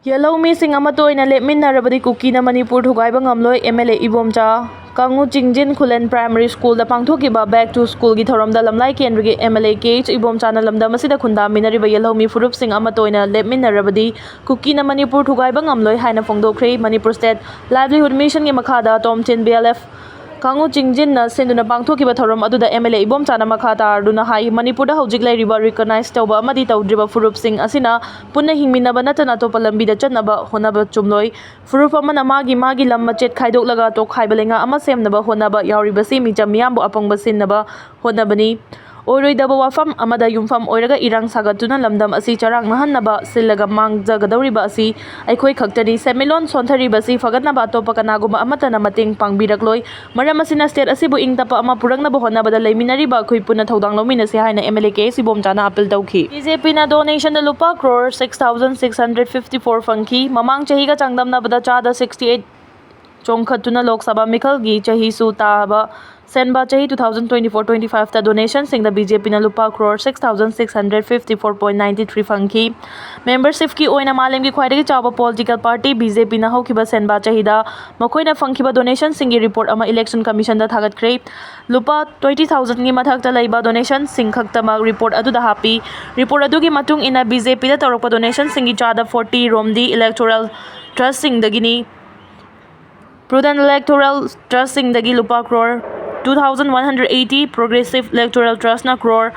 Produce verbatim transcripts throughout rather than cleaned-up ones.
ꯌꯦꯜꯍꯧꯃꯤꯁꯤꯡ ꯑꯃꯠꯇ ꯑꯣꯏꯅ ꯂꯦꯞꯃꯤꯟꯅꯔꯕꯗꯤ ꯀꯨꯀꯤꯅ ꯃꯅꯤꯄꯨꯔ ꯊꯨꯒꯥꯏꯕ ꯉꯝꯂꯣꯏ꯫ M L A Ibomcha. ꯀꯥꯡꯉꯨ ꯆꯤꯡꯖꯤꯟ ꯈꯨꯂꯦꯟ ꯄ꯭ꯔꯥꯏꯃꯔꯤ ꯁ꯭ꯀꯨꯜꯗ ꯄꯥꯡꯊꯣꯛꯈꯤꯕ Back to Schoolꯒꯤ ꯊꯧꯔꯝꯗ ꯂꯝꯂꯥꯏ ꯀꯦꯟꯗ꯭ꯔꯒꯤ M L A K H ꯏꯕꯣꯝꯆꯥꯅ ꯂꯝꯗꯝ ꯑꯁꯤꯗ ꯈꯨꯟꯗꯥꯃꯤꯟꯅꯔꯤꯕ ꯌꯦꯜꯍꯧꯃꯤ ꯐꯨꯔꯨꯞꯁꯤꯡ ꯑꯃꯠꯇ ꯑꯣꯏꯅ ꯂꯦꯞꯃꯤꯟꯅꯔꯕꯗꯤ ꯀꯨꯀꯤꯅ ꯃꯅꯤꯄꯨꯔ ꯊꯨꯒꯥꯏꯕ ꯉꯝꯂꯣꯏ ꯍꯥꯏꯅ ꯐꯣꯡꯗꯣꯛꯈ꯭ꯔꯦ꯫ ꯃꯅꯤꯄꯨꯔ State Livelihood Missionꯒꯤ ꯃꯈꯥꯗ ꯇꯣꯝꯊꯤꯟ B L F ꯀꯥꯡꯉꯨ ꯆꯤꯡꯖꯤꯟꯅ ꯁꯤꯟꯗꯨꯅ ꯄꯥꯡꯊꯣꯛꯈꯤꯕ ꯊꯧꯔꯝ ꯑꯗꯨꯗ ꯑꯦꯝ ꯑꯦꯜ ꯑꯦ ꯏꯕꯣꯝꯆꯥꯅ ꯃꯈꯥ ꯇꯥꯔꯗꯨꯅ ꯍꯥꯏ, ꯃꯅꯤꯄꯨꯔꯗ ꯍꯧꯖꯤꯛ ꯂꯩꯔꯤꯕ recognize ꯇꯧꯕ ꯑꯃꯗꯤ ꯇꯧꯗ꯭ꯔꯤꯕ ꯐꯨꯔꯨꯞꯁꯤꯡ ꯑꯁꯤꯅ ꯄꯨꯟꯅ ꯍꯤꯡꯃꯤꯟꯅꯕ ꯅꯠꯇꯅ ꯑꯇꯣꯞꯄ ꯂꯝꯕꯤꯗ ꯆꯠꯅꯕ ꯍꯣꯠꯅꯕ ꯆꯨꯝꯂꯣꯏ꯫ ꯐꯨꯔꯨꯞ ꯑꯃꯅ ꯃꯥꯒꯤ ꯃꯥꯒꯤ ꯂꯝ ꯃꯆꯦꯠ ꯈꯥꯏꯗꯣꯛꯂꯒ ꯇꯣꯈꯥꯏꯕ ꯂꯩꯉꯥꯛ ꯑꯃ ꯁꯦꯝꯅꯕ ꯍꯣꯠꯅꯕ ꯌꯥꯎꯔꯤꯕꯁꯤ ꯃꯤꯆꯝ ꯃꯤꯌꯥꯝꯕꯨ ꯑꯄꯪꯕ ꯁꯤꯟꯅꯕ ꯍꯣꯠꯅꯕꯅꯤ꯫ ꯑꯣꯏꯔꯣꯏꯗꯕ ꯋꯥꯐꯝ ꯑꯃꯗ ꯌꯨꯝꯐꯝ ꯑꯣꯏꯔꯒ ꯏꯔꯥꯡ ꯁꯥꯒꯠꯇꯨꯅ ꯂꯝꯗꯝ ꯑꯁꯤ ꯆꯔꯥꯡꯅꯍꯟꯅꯕ ꯁꯤꯜꯂꯒ ꯃꯥꯡꯖꯒꯗꯧꯔꯤꯕ ꯑꯁꯤ ꯑꯩꯈꯣꯏ ꯈꯛꯇꯅꯤ꯫ ꯁꯦꯟꯃꯤꯠꯂꯣꯟ ꯁꯣꯟꯊꯔꯤꯕꯁꯤ ꯐꯒꯠꯅꯕ ꯑꯇꯣꯞꯄ ꯀꯅꯥꯒꯨꯝꯕ ꯑꯃꯠꯇꯅ ꯃꯇꯦꯡ ꯄꯥꯡꯕꯤꯔꯛꯂꯣꯏ꯫ ꯃꯔꯝ ꯑꯁꯤꯅ state ꯑꯁꯤꯕꯨ ꯏꯪ ꯇꯞꯄ ꯑꯃ ꯄꯨꯔꯛꯅꯕ ꯍꯣꯠꯅꯕꯗ ꯂꯩꯃꯤꯟꯅꯔꯤꯕ ꯑꯩꯈꯣꯏ ꯄꯨꯟꯅ ꯊꯧꯗꯥꯡ ꯂꯧꯃꯤꯟꯅꯁꯤ ꯍꯥꯏꯅ M L A K S ꯏꯕꯣꯝꯆꯥꯅ appeal ꯇꯧꯈꯤ꯫ ꯕꯤ ꯖꯦ ꯄꯤꯅ donationꯗ ꯂꯨꯄꯥ crore six thousand six hundred fifty four ꯐꯪꯈꯤ꯫ ꯃꯃꯥꯡ ꯆꯍꯤꯒ ꯆꯥꯡꯗꯝꯅꯕꯗ ꯆꯥꯗ sixty eight ꯆꯣꯡꯈꯠꯇꯨꯅ ꯂꯣꯛ ꯁꯚꯥ ꯃꯤꯈꯜꯒꯤ ꯆꯍꯤꯁꯨ ꯇꯥꯕ ꯁꯦꯟꯕꯥ ꯆꯍꯤ two thousand twenty four twenty fiveꯇ donationꯁꯤꯡꯗ ꯕꯤ ꯖꯦ ꯄꯤꯅ ꯂꯨꯄꯥ crore six thousand six hundred fifty four point ninety three ꯐꯪꯈꯤ꯫ Membershipꯀꯤ ꯑꯣꯏꯅ ꯃꯥꯂꯦꯝꯒꯤ ꯈ꯭ꯋꯥꯏꯗꯒꯤ ꯆꯥꯎꯕ political party ꯕꯤ ꯖꯦ ꯄꯤꯅ ꯍꯧꯈꯤꯕ ꯁꯦꯟꯕꯥ ꯆꯍꯤꯗ ꯃꯈꯣꯏꯅ ꯐꯪꯈꯤꯕ donationꯁꯤꯡꯒꯤ report ꯑꯃ election commissionꯗ ꯊꯥꯒꯠꯈ꯭ꯔꯦ꯫ ꯂꯨꯄꯥ twenty thousandꯒꯤ ꯃꯊꯛꯇ ꯂꯩꯕ donationꯁꯤꯡ ꯈꯛꯇꯃꯛ report ꯑꯗꯨꯗ ꯍꯥꯞꯄꯤ꯫ Report ꯑꯗꯨꯒꯤ ꯃꯇꯨꯡ ꯏꯟꯅ ꯕꯤ ꯖꯦ ꯄꯤꯗ ꯇꯧꯔꯛꯄ donationꯁꯤꯡꯒꯤ ꯆꯥꯗ forty ꯔꯣꯝꯗꯤ electoral trustꯁꯤꯡꯗꯒꯤꯅꯤ꯫ Prudent Electoral Trustꯁꯤꯡꯗꯒꯤ ꯂꯨꯄꯥ crore two thousand one hundred eighty, Progressive Electoral Trustꯅ crore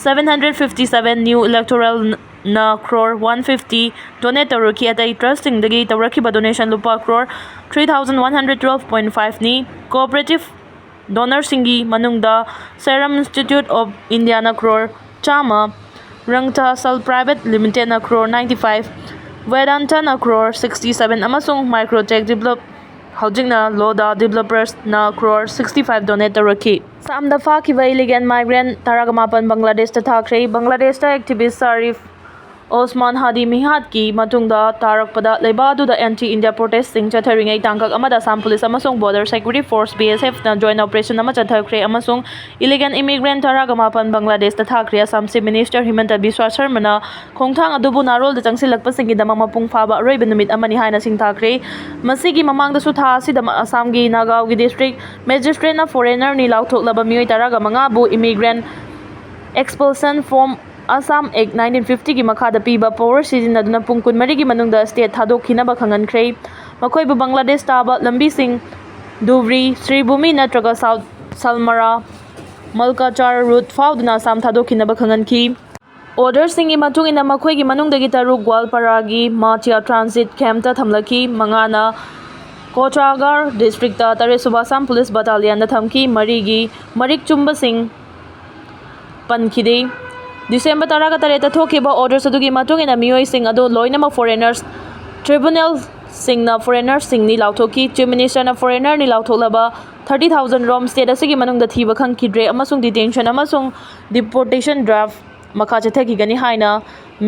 seven hundred fifty seven, New Electoralꯅ crore one fifty donate ꯇꯧꯔꯛꯈꯤ꯫ ꯑꯇꯩ trustꯁꯤꯡꯗꯒꯤ ꯇꯧꯔꯛꯈꯤꯕ donation ꯂꯨꯄꯥ crore three thousand one hundred twelve point fiveꯅꯤ꯫ Cooperative donorꯁꯤꯡꯒꯤ ꯃꯅꯨꯡꯗ Serum Institute of Indiaꯅ crore ꯆꯥꯝꯃ, Rangta Sal Private Limitedꯅ crore ninety five, Vedantana crore sixty seven ꯑꯃꯁꯨꯡ Microtech Develop ꯍꯧꯖꯤꯛꯅ Loda Developersꯅ crore sixty five donate ꯇꯧꯔꯛꯈꯤ꯫ ꯑꯁꯥꯝꯗ ꯐꯥꯈꯤꯕ illegal migrant ꯇꯔꯥꯃꯥꯄꯟ ꯕꯪꯒ꯭ꯂꯥꯗꯦꯁꯇ ꯊꯥꯈ꯭ꯔꯦ꯫ ꯕꯪꯒ꯭ꯂꯥꯗꯦꯁꯇ activist Sharif ꯑꯣꯁꯃꯥꯟ ꯍꯥꯗꯤ ꯃꯤꯍꯥꯠꯀꯤ ꯃꯇꯨꯡꯗ ꯇꯥꯔꯛꯄꯗ ꯂꯩꯕꯥꯛ ꯑꯗꯨꯗ ꯑꯦꯟꯇꯤ ꯏꯟꯗꯤꯌꯥ ꯄ꯭ꯔꯣꯇꯦꯁꯁꯤꯡ ꯆꯠꯊꯔꯤꯉꯩ ꯇꯥꯡꯀꯛ ꯑꯃꯗ ꯑꯁꯥꯝ ꯄꯨꯂꯤꯁ ꯑꯃꯁꯨꯡ ꯕꯣꯔꯗꯔ ꯁꯦꯀ꯭ꯌꯨꯔꯤꯇꯤ ꯐꯣꯔꯁ, ꯕꯤ ꯑꯦꯁ ꯑꯦꯐꯅ ꯖꯣꯏꯟ ꯑꯣꯄꯔꯦꯁꯟ ꯑꯃ ꯆꯠꯊꯈ꯭ꯔꯦ ꯑꯃꯁꯨꯡ ꯏꯂꯤꯒꯦꯜ ꯏꯃꯤꯒ꯭ꯔꯦꯟ ꯇꯔꯥꯒ ꯃꯥꯄꯟ ꯕꯪꯒ꯭ꯂꯥꯗꯦꯁꯇ ꯊꯥꯈ꯭ꯔꯦ꯫ ꯑꯁꯥꯝ ꯆꯤꯐ ꯃꯤꯅꯤꯁꯇꯔ ꯍꯤꯃꯟꯇ ꯕꯤꯁ꯭ꯋꯥ ꯁꯔꯃꯅ ꯈꯣꯡꯊꯥꯡ ꯑꯗꯨꯕꯨ ꯅꯥꯔꯣꯜꯗ ꯆꯪꯁꯤꯜꯂꯛꯄꯁꯤꯡꯒꯤꯗꯃꯛ ꯃꯄꯨꯡ ꯐꯥꯕ ꯑꯔꯣꯏꯕ ꯅꯨꯃꯤꯠ ꯑꯃꯅꯤ ꯍꯥꯏꯅ ꯁꯤꯡꯊꯥꯈ꯭ꯔꯦ꯫ ꯃꯁꯤꯒꯤ ꯃꯃꯥꯡꯗꯁꯨ ꯊꯥ ꯑꯁꯤꯗ ꯑꯁꯥꯝꯒꯤ ꯅꯥꯒꯥꯎꯒꯤ ꯗꯤꯁꯇ꯭ꯔꯤꯛ ꯃꯦꯖꯤꯁꯇ꯭ꯔꯦꯠꯅ ꯐꯣꯔꯦꯅꯔꯅꯤ ꯂꯥꯎꯊꯣꯛꯂꯕ ꯃꯤꯑꯣꯏ ꯇꯔꯥꯒ ꯃꯉꯥꯕꯨ ꯏꯃꯤꯒ꯭ꯔꯦꯟ ꯑꯦꯛꯁꯄꯜꯁꯟ ꯐꯣꯔꯝ ꯑꯁꯥꯝ ꯑꯦꯛ ꯅꯥꯏꯟꯇꯤꯟ ꯐꯤꯐꯇꯤꯒꯤ ꯃꯈꯥꯗ ꯄꯤꯕ ꯄꯋꯔ ꯁꯤꯖꯤꯟꯅꯗꯨꯅ ꯄꯨꯡ ꯀꯨꯟꯃꯔꯤꯒꯤ ꯃꯅꯨꯡꯗ ꯁ꯭ꯇꯦꯠ ꯊꯥꯗꯣꯛꯈꯤꯅꯕ ꯈꯪꯍꯟꯈ꯭ꯔꯦ꯫ ꯃꯈꯣꯏꯕꯨ ꯕꯪꯒ꯭ꯂꯥꯗꯦꯁ ꯇꯥꯕ ꯂꯝꯕꯤꯁꯤꯡ ꯙꯨꯕ꯭ꯔꯤ, ꯁ꯭ꯔꯤꯚꯨꯃꯤ ꯅꯠꯇ꯭ꯔꯒ ꯁꯥꯎꯠ ꯁꯜꯃꯔꯥ, ꯃꯜꯀꯥꯆꯥꯔ ꯔꯨꯠ ꯐꯥꯎꯗꯨꯅ ꯑꯁꯥꯝ ꯊꯥꯗꯣꯛꯈꯤꯅꯕ ꯈꯪꯍꯟꯈꯤ꯫ ꯑꯣꯔꯗꯔꯁꯤꯡꯒꯤ ꯃꯇꯨꯡ ꯏꯟꯅ ꯃꯈꯣꯏꯒꯤ ꯃꯅꯨꯡꯗꯒꯤ ꯇꯔꯨꯛ ꯒ꯭ꯋꯥꯜꯄꯥꯔꯥꯒꯤ ꯃꯥꯆꯤꯌꯥ ꯇ꯭ꯔꯥꯟꯖꯤꯠ ꯀꯦꯝꯞꯇ ꯊꯝꯂꯛꯈꯤ, ꯃꯉꯥꯅ ꯀꯣꯆꯥꯒꯥꯔ ꯗꯤꯁꯇ꯭ꯔꯤꯛꯇ ꯇꯔꯦꯠ ꯁꯨꯕ ꯑꯁꯥꯝ ꯄꯨꯂꯤꯁ ꯕꯠꯇꯥꯂꯤꯌꯟꯗ ꯊꯝꯈꯤ, ꯃꯔꯤꯒꯤ ꯃꯔꯤꯛ ꯆꯨꯝꯕꯁꯤꯡ ꯄꯟꯈꯤꯗꯦ꯫ ꯗꯤꯁꯦꯝꯕꯔ ꯇꯔꯥꯒ ꯇꯔꯦꯠꯇ ꯊꯣꯛꯈꯤꯕ ꯑꯣꯔꯗꯔꯁ ꯑꯗꯨꯒꯤ ꯃꯇꯨꯡ ꯏꯟꯅ ꯃꯤꯑꯣꯏꯁꯤꯡ ꯑꯗꯨ ꯂꯣꯏꯅꯃꯛ ꯐꯣꯔꯦꯅꯔꯁ ꯇ꯭ꯔꯤꯕꯨꯅꯦꯜꯁꯤꯡꯅ ꯐꯣꯔꯦꯅꯔꯁꯤꯡꯅꯤ ꯂꯥꯎꯊꯣꯛꯈꯤ꯫ ꯆꯤꯐ ꯃꯤꯅꯤꯁꯇꯔꯅ ꯐꯣꯔꯦꯅꯔꯅꯤ ꯂꯥꯎꯊꯣꯛꯂꯕ ꯊꯥꯔꯇꯤ ꯊꯥꯎꯖꯟ ꯔꯣꯝ ꯁ꯭ꯇꯦꯠ ꯑꯁꯤꯒꯤ ꯃꯅꯨꯡꯗ ꯊꯤꯕ ꯈꯪꯈꯤꯗ꯭ꯔꯦ ꯑꯃꯁꯨꯡ ꯗꯤꯇꯦꯟꯁꯟ ꯑꯃꯁꯨꯡ ꯗꯤꯄꯣꯔꯇꯦꯁꯟ ꯗ꯭ꯔꯥꯐ ꯃꯈꯥ ꯆꯠꯊꯈꯤꯒꯅꯤ ꯍꯥꯏꯅ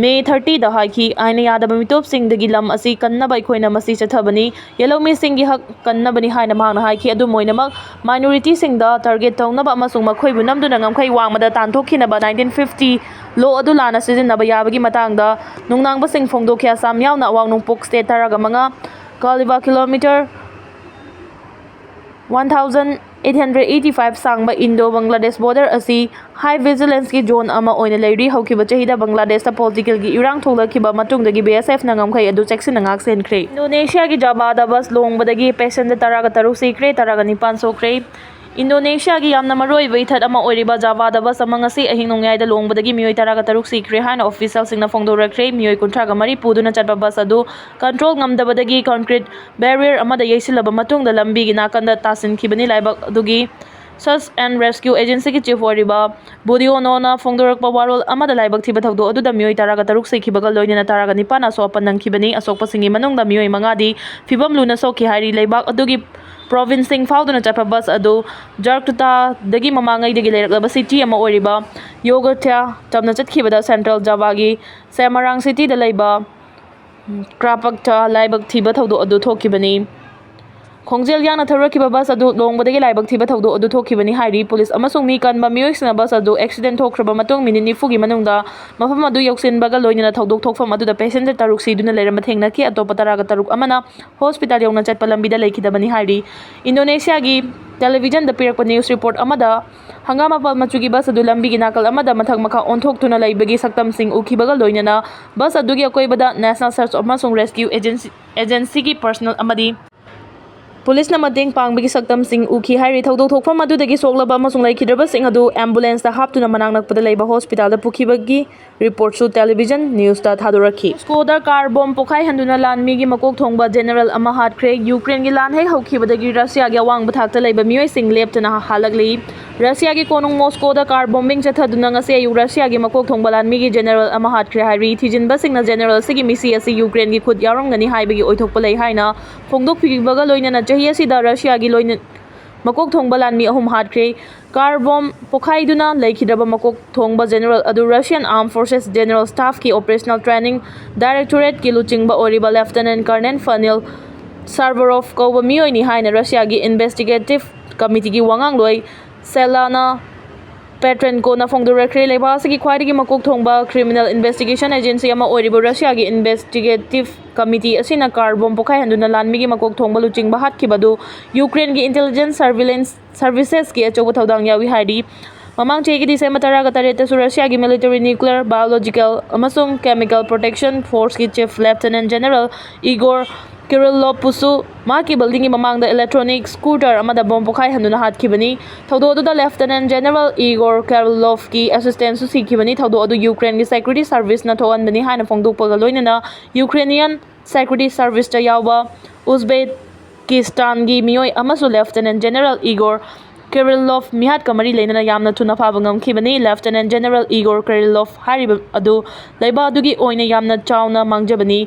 ꯃꯦ ꯊꯥꯔꯇꯤꯗ ꯍꯥꯏꯈꯤ꯫ ꯑꯥꯏꯟꯅ ꯌꯥꯗꯕ ꯃꯤꯇꯣꯞꯁꯤꯡꯗꯒꯤ ꯂꯝ ꯑꯁꯤ ꯀꯟꯅꯕ ꯑꯩꯈꯣꯏꯅ ꯃꯁꯤ ꯆꯠꯊꯕꯅꯤ꯫ ꯌꯦꯜꯍꯧꯃꯤꯁꯤꯡꯒꯤ ꯍꯛ ꯀꯟꯅꯕꯅꯤ ꯍꯥꯏꯅ ꯃꯍꯥꯛꯅ ꯍꯥꯏꯈꯤ꯫ ꯑꯗꯨꯝ ꯑꯣꯏꯅꯃꯛ, ꯃꯥꯏꯅꯣꯔꯤꯇꯤꯁꯤꯡꯗ ꯇꯥꯔꯒꯦꯠ ꯇꯧꯅꯕ ꯑꯃꯁꯨꯡ ꯃꯈꯣꯏꯕꯨ ꯅꯝꯗꯨꯅ ꯉꯝꯈꯩ ꯋꯥꯡꯃꯗ ꯇꯥꯟꯊꯣꯛꯈꯤꯅꯕ ꯅꯥꯏꯟꯇꯤꯟ ꯐꯤꯐꯇꯤ ꯂꯣ ꯑꯗꯨ ꯂꯥꯟꯅ ꯁꯤꯖꯤꯟꯅꯕ ꯌꯥꯕꯒꯤ ꯃꯇꯥꯡꯗ ꯅꯨꯡꯅꯥꯡꯕꯁꯤꯡ ꯐꯣꯡꯗꯣꯛꯈꯤ꯫ ꯑꯁꯥꯝ ꯌꯥꯎꯅ ꯑꯋꯥꯡ ꯅꯣꯡꯄꯣꯛ ꯁ꯭ꯇꯦꯠ ꯇꯔꯥꯒ ꯃꯉꯥ, ꯀꯥꯂꯤꯕꯥ kilometre one thousand eight hundred eighty five ꯁꯥꯡꯕ ꯏꯟꯗꯣ ꯕꯪꯒ꯭ꯂꯥꯗꯦꯁ ꯕꯣꯔꯗꯔ ꯑꯁꯤ ꯍꯥꯏ ꯚꯤꯖꯤꯂꯦꯟꯁꯀꯤ ꯖꯣꯟ ꯑꯃ ꯑꯣꯏꯅ ꯂꯩꯔꯤ꯫ ꯍꯧꯈꯤꯕ ꯆꯍꯤꯗ ꯕꯪꯒ꯭ꯂꯥꯗꯦꯁꯇ ꯄꯣꯂꯤꯇꯤꯀꯦꯜꯒꯤ ꯏꯔꯥꯡ ꯊꯣꯛꯂꯛꯈꯤꯕ ꯃꯇꯨꯡꯗꯒꯤ ꯕꯤ ꯑꯦꯁ ꯑꯦꯐꯅ ꯉꯝꯈꯩ ꯑꯗꯨ ꯆꯦꯛꯁꯤꯟꯅ ꯉꯥꯛ ꯁꯦꯟꯈ꯭ꯔꯦ꯫ ꯏꯟꯗꯣꯅꯦꯁꯤꯌꯥꯒꯤ ꯖꯥꯚꯥꯗ ꯕꯁ ꯂꯣꯡꯕꯗꯒꯤ ꯄꯦꯁꯦꯟꯖꯔ ꯇꯔꯥꯒ ꯇꯔꯨꯛ ꯁꯤꯈ꯭ꯔꯦ, ꯇꯔꯥꯒ ꯅꯤꯄꯥꯟ ꯁꯣꯛꯈ꯭ꯔꯦ꯫ ꯏꯟꯗꯣꯅꯦꯁꯤꯌꯥꯒꯤ ꯌꯥꯝꯅ ꯃꯔꯨꯑꯣꯏꯕ ꯏꯊꯠ ꯑꯃ ꯑꯣꯏꯔꯤꯕ ꯖꯥꯚꯥꯗ ꯕꯁ ꯑꯃ ꯉꯁꯤ ꯑꯍꯤꯡ ꯅꯣꯡꯌꯥꯏꯗ ꯂꯣꯡꯕꯗꯒꯤ ꯃꯤꯑꯣꯏ ꯇꯔꯥꯒ ꯇꯔꯨꯛ ꯁꯤꯈ꯭ꯔꯦ ꯍꯥꯏꯅ ꯑꯣꯐꯤꯁꯤꯌꯦꯜꯁꯤꯡꯅ ꯐꯣꯡꯗꯣꯔꯛꯈ꯭ꯔꯦ꯫ ꯃꯤꯑꯣꯏ ꯀꯨꯟꯊ꯭ꯔꯥꯒ ꯃꯔꯤ ꯄꯨꯗꯨꯅ ꯆꯠꯄ ꯕꯁ ꯑꯗꯨ ꯀꯟꯇ꯭ꯔꯣꯜ ꯉꯝꯗꯕꯗꯒꯤ ꯀꯟꯀ꯭ꯔꯤꯠ ꯕꯦꯔꯤꯌꯔ ꯑꯃꯗ ꯌꯩꯁꯤꯜꯂꯕ ꯃꯇꯨꯡꯗ ꯂꯝꯕꯤꯒꯤ ꯅꯥꯀꯟꯗ ꯇꯥꯁꯤꯟꯈꯤꯕꯅꯤ꯫ ꯂꯥꯏꯕꯛ ꯑꯗꯨꯒꯤ Search and Rescue Agencyꯒꯤ chief ꯑꯣꯏꯔꯤꯕ ꯕꯨꯗꯤꯑꯣꯅꯣꯅ ꯐꯣꯡꯗꯣꯔꯛꯄ ꯋꯥꯔꯣꯜ ꯑꯃꯗ, ꯂꯥꯏꯕꯛ ꯊꯤꯕ ꯊꯧꯗꯣꯛ ꯑꯗꯨꯗ ꯃꯤꯑꯣꯏ ꯇꯔꯥꯒ ꯇꯔꯨꯛ ꯁꯤꯈꯤꯕꯒ ꯂꯣꯏꯅꯅ ꯇꯔꯥꯒ ꯅꯤꯄꯥꯟ ꯑꯁꯣꯛ ꯑꯄꯟ ꯅꯪꯈꯤꯕꯅꯤ꯫ ꯑꯁꯣꯛꯄꯁꯤꯡꯒꯤ ꯃꯅꯨꯡꯗ ꯃꯤꯑꯣꯏ ꯃꯉꯥꯗꯤ ꯐꯤꯕꯝ ꯂꯨꯅ ꯁꯣꯛꯈꯤ ꯍꯥꯏꯔꯤ꯫ ꯂꯩꯕꯥꯛ ꯑꯗꯨꯒꯤ provinceꯁꯤꯡ ꯐꯥꯎꯗꯨꯅ ꯆꯠꯄ bus ꯑꯗꯨ ꯖꯔꯀꯇꯥꯗꯒꯤ ꯃꯃꯥꯡꯉꯩꯗꯒꯤ ꯂꯩꯔꯛꯂꯕ city ꯑꯃ ꯑꯣꯏꯔꯤꯕ ꯌꯣꯒꯊ꯭ꯌꯥ ꯇꯝꯅ ꯆꯠꯈꯤꯕꯗ Central Javaꯒꯤ ꯁꯦꯃꯥꯔꯥꯡ cityꯗ ꯂꯩꯕ ꯀ꯭ꯔꯥꯄꯛꯇ ꯂꯥꯏꯕꯛ ꯊꯤꯕ ꯊꯧꯗꯣꯛ ꯑꯗꯨ ꯊꯣꯛꯈꯤꯕꯅꯤ꯫ ꯈꯣꯡꯖꯦꯜ ꯌꯥꯡꯅ ꯊꯧꯔꯛꯈꯤꯕ bus ꯑꯗꯨ ꯂꯣꯡꯕꯗꯒꯤ ꯂꯥꯏꯕꯛ ꯊꯤꯕ ꯊꯧꯗꯣꯛ ꯑꯗꯨ ꯊꯣꯛꯈꯤꯕꯅꯤ ꯍꯥꯏꯔꯤ꯫ ꯄꯨꯂꯤꯁ ꯑꯃꯁꯨꯡ ꯃꯤ ꯀꯟꯕ ꯃꯤꯑꯣꯏꯁꯤꯡꯅ bus ꯑꯗꯨ accident ꯊꯣꯛꯈ꯭ꯔꯕ ꯃꯇꯨꯡ ꯃꯤꯅꯤꯠ ꯅꯤꯐꯨꯒꯤ ꯃꯅꯨꯡꯗ ꯃꯐꯝ ꯑꯗꯨ ꯌꯧꯁꯤꯟꯕꯒ ꯂꯣꯏꯅꯅ ꯊꯧꯗꯣꯛ ꯊꯣꯛꯐꯝ ꯑꯗꯨꯗ passenger ꯇꯔꯨꯛ ꯁꯤꯗꯨꯅ ꯂꯩꯔꯝꯕ ꯊꯦꯡꯅꯈꯤ꯫ ꯑꯇꯣꯞꯄ ꯇꯔꯥꯒ ꯇꯔꯨꯛ ꯑꯃꯅ hospital ꯌꯧꯅ ꯆꯠꯄ ꯂꯝꯕꯤꯗ ꯂꯩꯈꯤꯗꯕꯅꯤ ꯍꯥꯏꯔꯤ꯫ ꯏꯟꯗꯣꯅꯦꯁꯤꯌꯥꯒꯤ televisionꯗ ꯄꯤꯔꯛꯄ news report ꯑꯃꯗ ꯍꯪꯒꯥꯝ ꯑꯄꯥꯜ ꯃꯆꯨꯒꯤ bus ꯑꯗꯨ ꯂꯝꯕꯤꯒꯤ ꯅꯥꯀꯜ ꯑꯃꯗ ꯃꯊꯛ ꯃꯈꯥ ꯑꯣꯟꯊꯣꯛꯇꯨꯅ ꯂꯩꯕꯒꯤ ꯁꯛꯇꯝꯁꯤꯡ ꯎꯈꯤꯕꯒ ꯂꯣꯏꯅꯅ bus ꯑꯗꯨꯒꯤ ꯑꯀꯣꯏꯕꯗ National Search ꯑꯃꯁꯨꯡ Rescue Agency, Agencyꯒꯤ personnel ꯑꯃꯗꯤ ꯄꯨꯂꯤꯁꯅ ꯃꯇꯦꯡ ꯄꯥꯡꯕꯒꯤ ꯁꯛꯇꯝꯁꯤꯡ ꯎꯈꯤ ꯍꯥꯏꯔꯤ꯫ ꯊꯧꯗꯣꯛ ꯊꯣꯛꯐꯝ ꯑꯗꯨꯗꯒꯤ ꯁꯣꯛꯂꯕ ꯑꯃꯁꯨꯡ ꯂꯩꯈꯤꯗ꯭ꯔꯕꯁꯤꯡ ꯑꯗꯨ ambulanceꯇ ꯍꯥꯞꯇꯨꯅ ꯃꯅꯥꯛ ꯅꯛꯄꯗ ꯂꯩꯕ hospitalꯗ ꯄꯨꯈꯤꯕꯒꯤ reportꯁꯨ television newsꯇ ꯊꯥꯗꯣꯔꯛꯈꯤ꯫ Moscowꯗ car bomb ꯄꯣꯈꯥꯏꯍꯟꯗꯨꯅ ꯂꯥꯟꯃꯤꯒꯤ ꯃꯀꯣꯛ ꯊꯣꯡꯕ general ꯑꯃ ꯍꯥꯠꯈ꯭ꯔꯦ꯫ Ukraineꯒꯤ ꯂꯥꯟ ꯍꯦꯛ ꯍꯧꯈꯤꯕꯗꯒꯤ Russiaꯒꯤ ꯑꯋꯥꯡꯕ ꯊꯥꯛꯇ ꯂꯩꯕ ꯃꯤꯑꯣꯏꯁꯤꯡ ꯂꯦꯞꯇꯅ ꯍꯥꯠꯂꯛꯂꯤ꯫ Russiaꯒꯤ ꯀꯣꯅꯨꯡ Moscowꯗ car bombing ꯆꯠꯊꯗꯨꯅ ꯉꯁꯤ ꯑꯌꯨꯛ Russiaꯒꯤ ꯃꯀꯣꯛ ꯊꯣꯡꯕ ꯂꯥꯟꯃꯤꯒꯤ general ꯑꯃ ꯍꯥꯠꯈ꯭ꯔꯦ ꯍꯥꯏꯔꯤ꯫ ꯊꯤꯖꯤꯟꯕꯁꯤꯡꯅ general ꯑꯁꯤꯒꯤ ꯃꯤꯁꯤ ꯑꯁꯤ Ukraineꯒꯤ ꯈꯨꯠ ꯌꯥꯎꯔꯝꯒꯅꯤ ꯍꯥꯏꯕꯒꯤ ꯑꯣꯏꯊꯣꯛꯄ ꯂꯩ ꯍꯥꯏꯅ ꯐꯣꯡꯗꯣꯛꯄꯤꯕꯒ ꯂꯣꯏꯅꯅ ꯆꯍꯤ ꯑꯁꯤꯗ Russiaꯒꯤ ꯂꯣꯏꯅ ꯃꯀꯣꯛ ꯊꯣꯡꯕ ꯂꯥꯟꯃꯤ ꯑꯍꯨꯝ ꯍꯥꯠꯈ꯭ꯔꯦ꯫ Car bomb ꯄꯣꯈꯥꯏꯗꯨꯅ ꯂꯩꯈꯤꯗ꯭ꯔꯕ ꯃꯀꯣꯛ ꯊꯣꯡꯕ general ꯑꯗꯨ Russian Armed Forces General Staffꯀꯤ Operational Training Directorateꯀꯤ ꯂꯨꯆꯤꯡꯕ ꯑꯣꯏꯔꯤꯕ Lieutenant Colonel Vanil Sarvarov ꯀꯧꯕ ꯃꯤꯑꯣꯏꯅꯤ ꯍꯥꯏꯅ Russiaꯒꯤ Investigative Committeeꯒꯤ ꯋꯥꯉꯥꯡꯂꯣꯏ Svetlana Petrenkoꯅ ꯐꯣꯡꯗꯣꯔꯛꯈ꯭ꯔꯦ꯫ ꯂꯩꯕꯥꯛ ꯑꯁꯤꯒꯤ ꯈ꯭ꯋꯥꯏꯗꯒꯤ ꯃꯀꯣꯛ ꯊꯣꯡꯕ criminal investigation agency ꯑꯃ ꯑꯣꯏꯔꯤꯕ Russiaꯒꯤ Investigative Committee ꯑꯁꯤꯅ car bomb ꯄꯣꯈꯥꯏꯍꯟꯗꯨꯅ ꯂꯥꯟꯃꯤꯒꯤ ꯃꯀꯣꯛ ꯊꯣꯡꯕ ꯂꯨꯆꯤꯡꯕ ꯍꯥꯠꯈꯤꯕ ꯑꯗꯨ Ukraineꯒꯤ intelligence surveillance servicesꯀꯤ ꯑꯆꯧꯕ ꯊꯧꯗꯥꯡ ꯌꯥꯎꯏ ꯍꯥꯏꯔꯤ꯫ ꯃꯃꯥꯡ ꯆꯍꯤꯒꯤ December ꯇꯔꯥꯒ ꯇꯔꯦꯠꯇꯁꯨ Russiaꯒꯤ military, nuclear, biological ꯑꯃꯁꯨꯡ chemical protection forceꯀꯤ chief Lieutenant General Igor Kirillovꯕꯨꯁꯨ ꯃꯍꯥꯛꯀꯤ buildingꯒꯤ ꯃꯃꯥꯡꯗ electronic scooter ꯑꯃꯗ bomb ꯄꯣꯈꯥꯏꯍꯟꯗꯨꯅ ꯍꯥꯠꯈꯤꯕꯅꯤ꯫ ꯊꯧꯗꯣꯛ ꯑꯗꯨꯗ Lieutenant General Igor Kirillovꯀꯤ assistantꯁꯨ ꯁꯤꯈꯤꯕꯅꯤ꯫ ꯊꯧꯗꯣꯛ ꯑꯗꯨ Ukraineꯒꯤ security serviceꯅ ꯊꯣꯛꯍꯟꯕꯅꯤ ꯍꯥꯏꯅ ꯐꯣꯡꯗꯣꯛꯄꯒ ꯂꯣꯏꯅꯅ Ukrainian security serviceꯇ ꯌꯥꯎꯕ Uzbekistanꯒꯤ ꯃꯤꯑꯣꯏ ꯑꯃꯁꯨ Lieutenant General Igor Kirillov ꯃꯤꯍꯥꯠꯀ ꯃꯔꯤ ꯂꯩꯅꯅ ꯌꯥꯝꯅ ꯊꯨꯅ ꯐꯥꯕ ꯉꯝꯈꯤꯕꯅꯤ꯫ Lieutenant General Igor Kirillov ꯍꯥꯏꯔꯤꯕ ꯑꯗꯨ ꯂꯩꯕꯥꯛ ꯑꯗꯨꯒꯤ ꯑꯣꯏꯅ ꯌꯥꯝꯅ ꯆꯥꯎꯅ ꯃꯥꯡꯖꯕꯅꯤ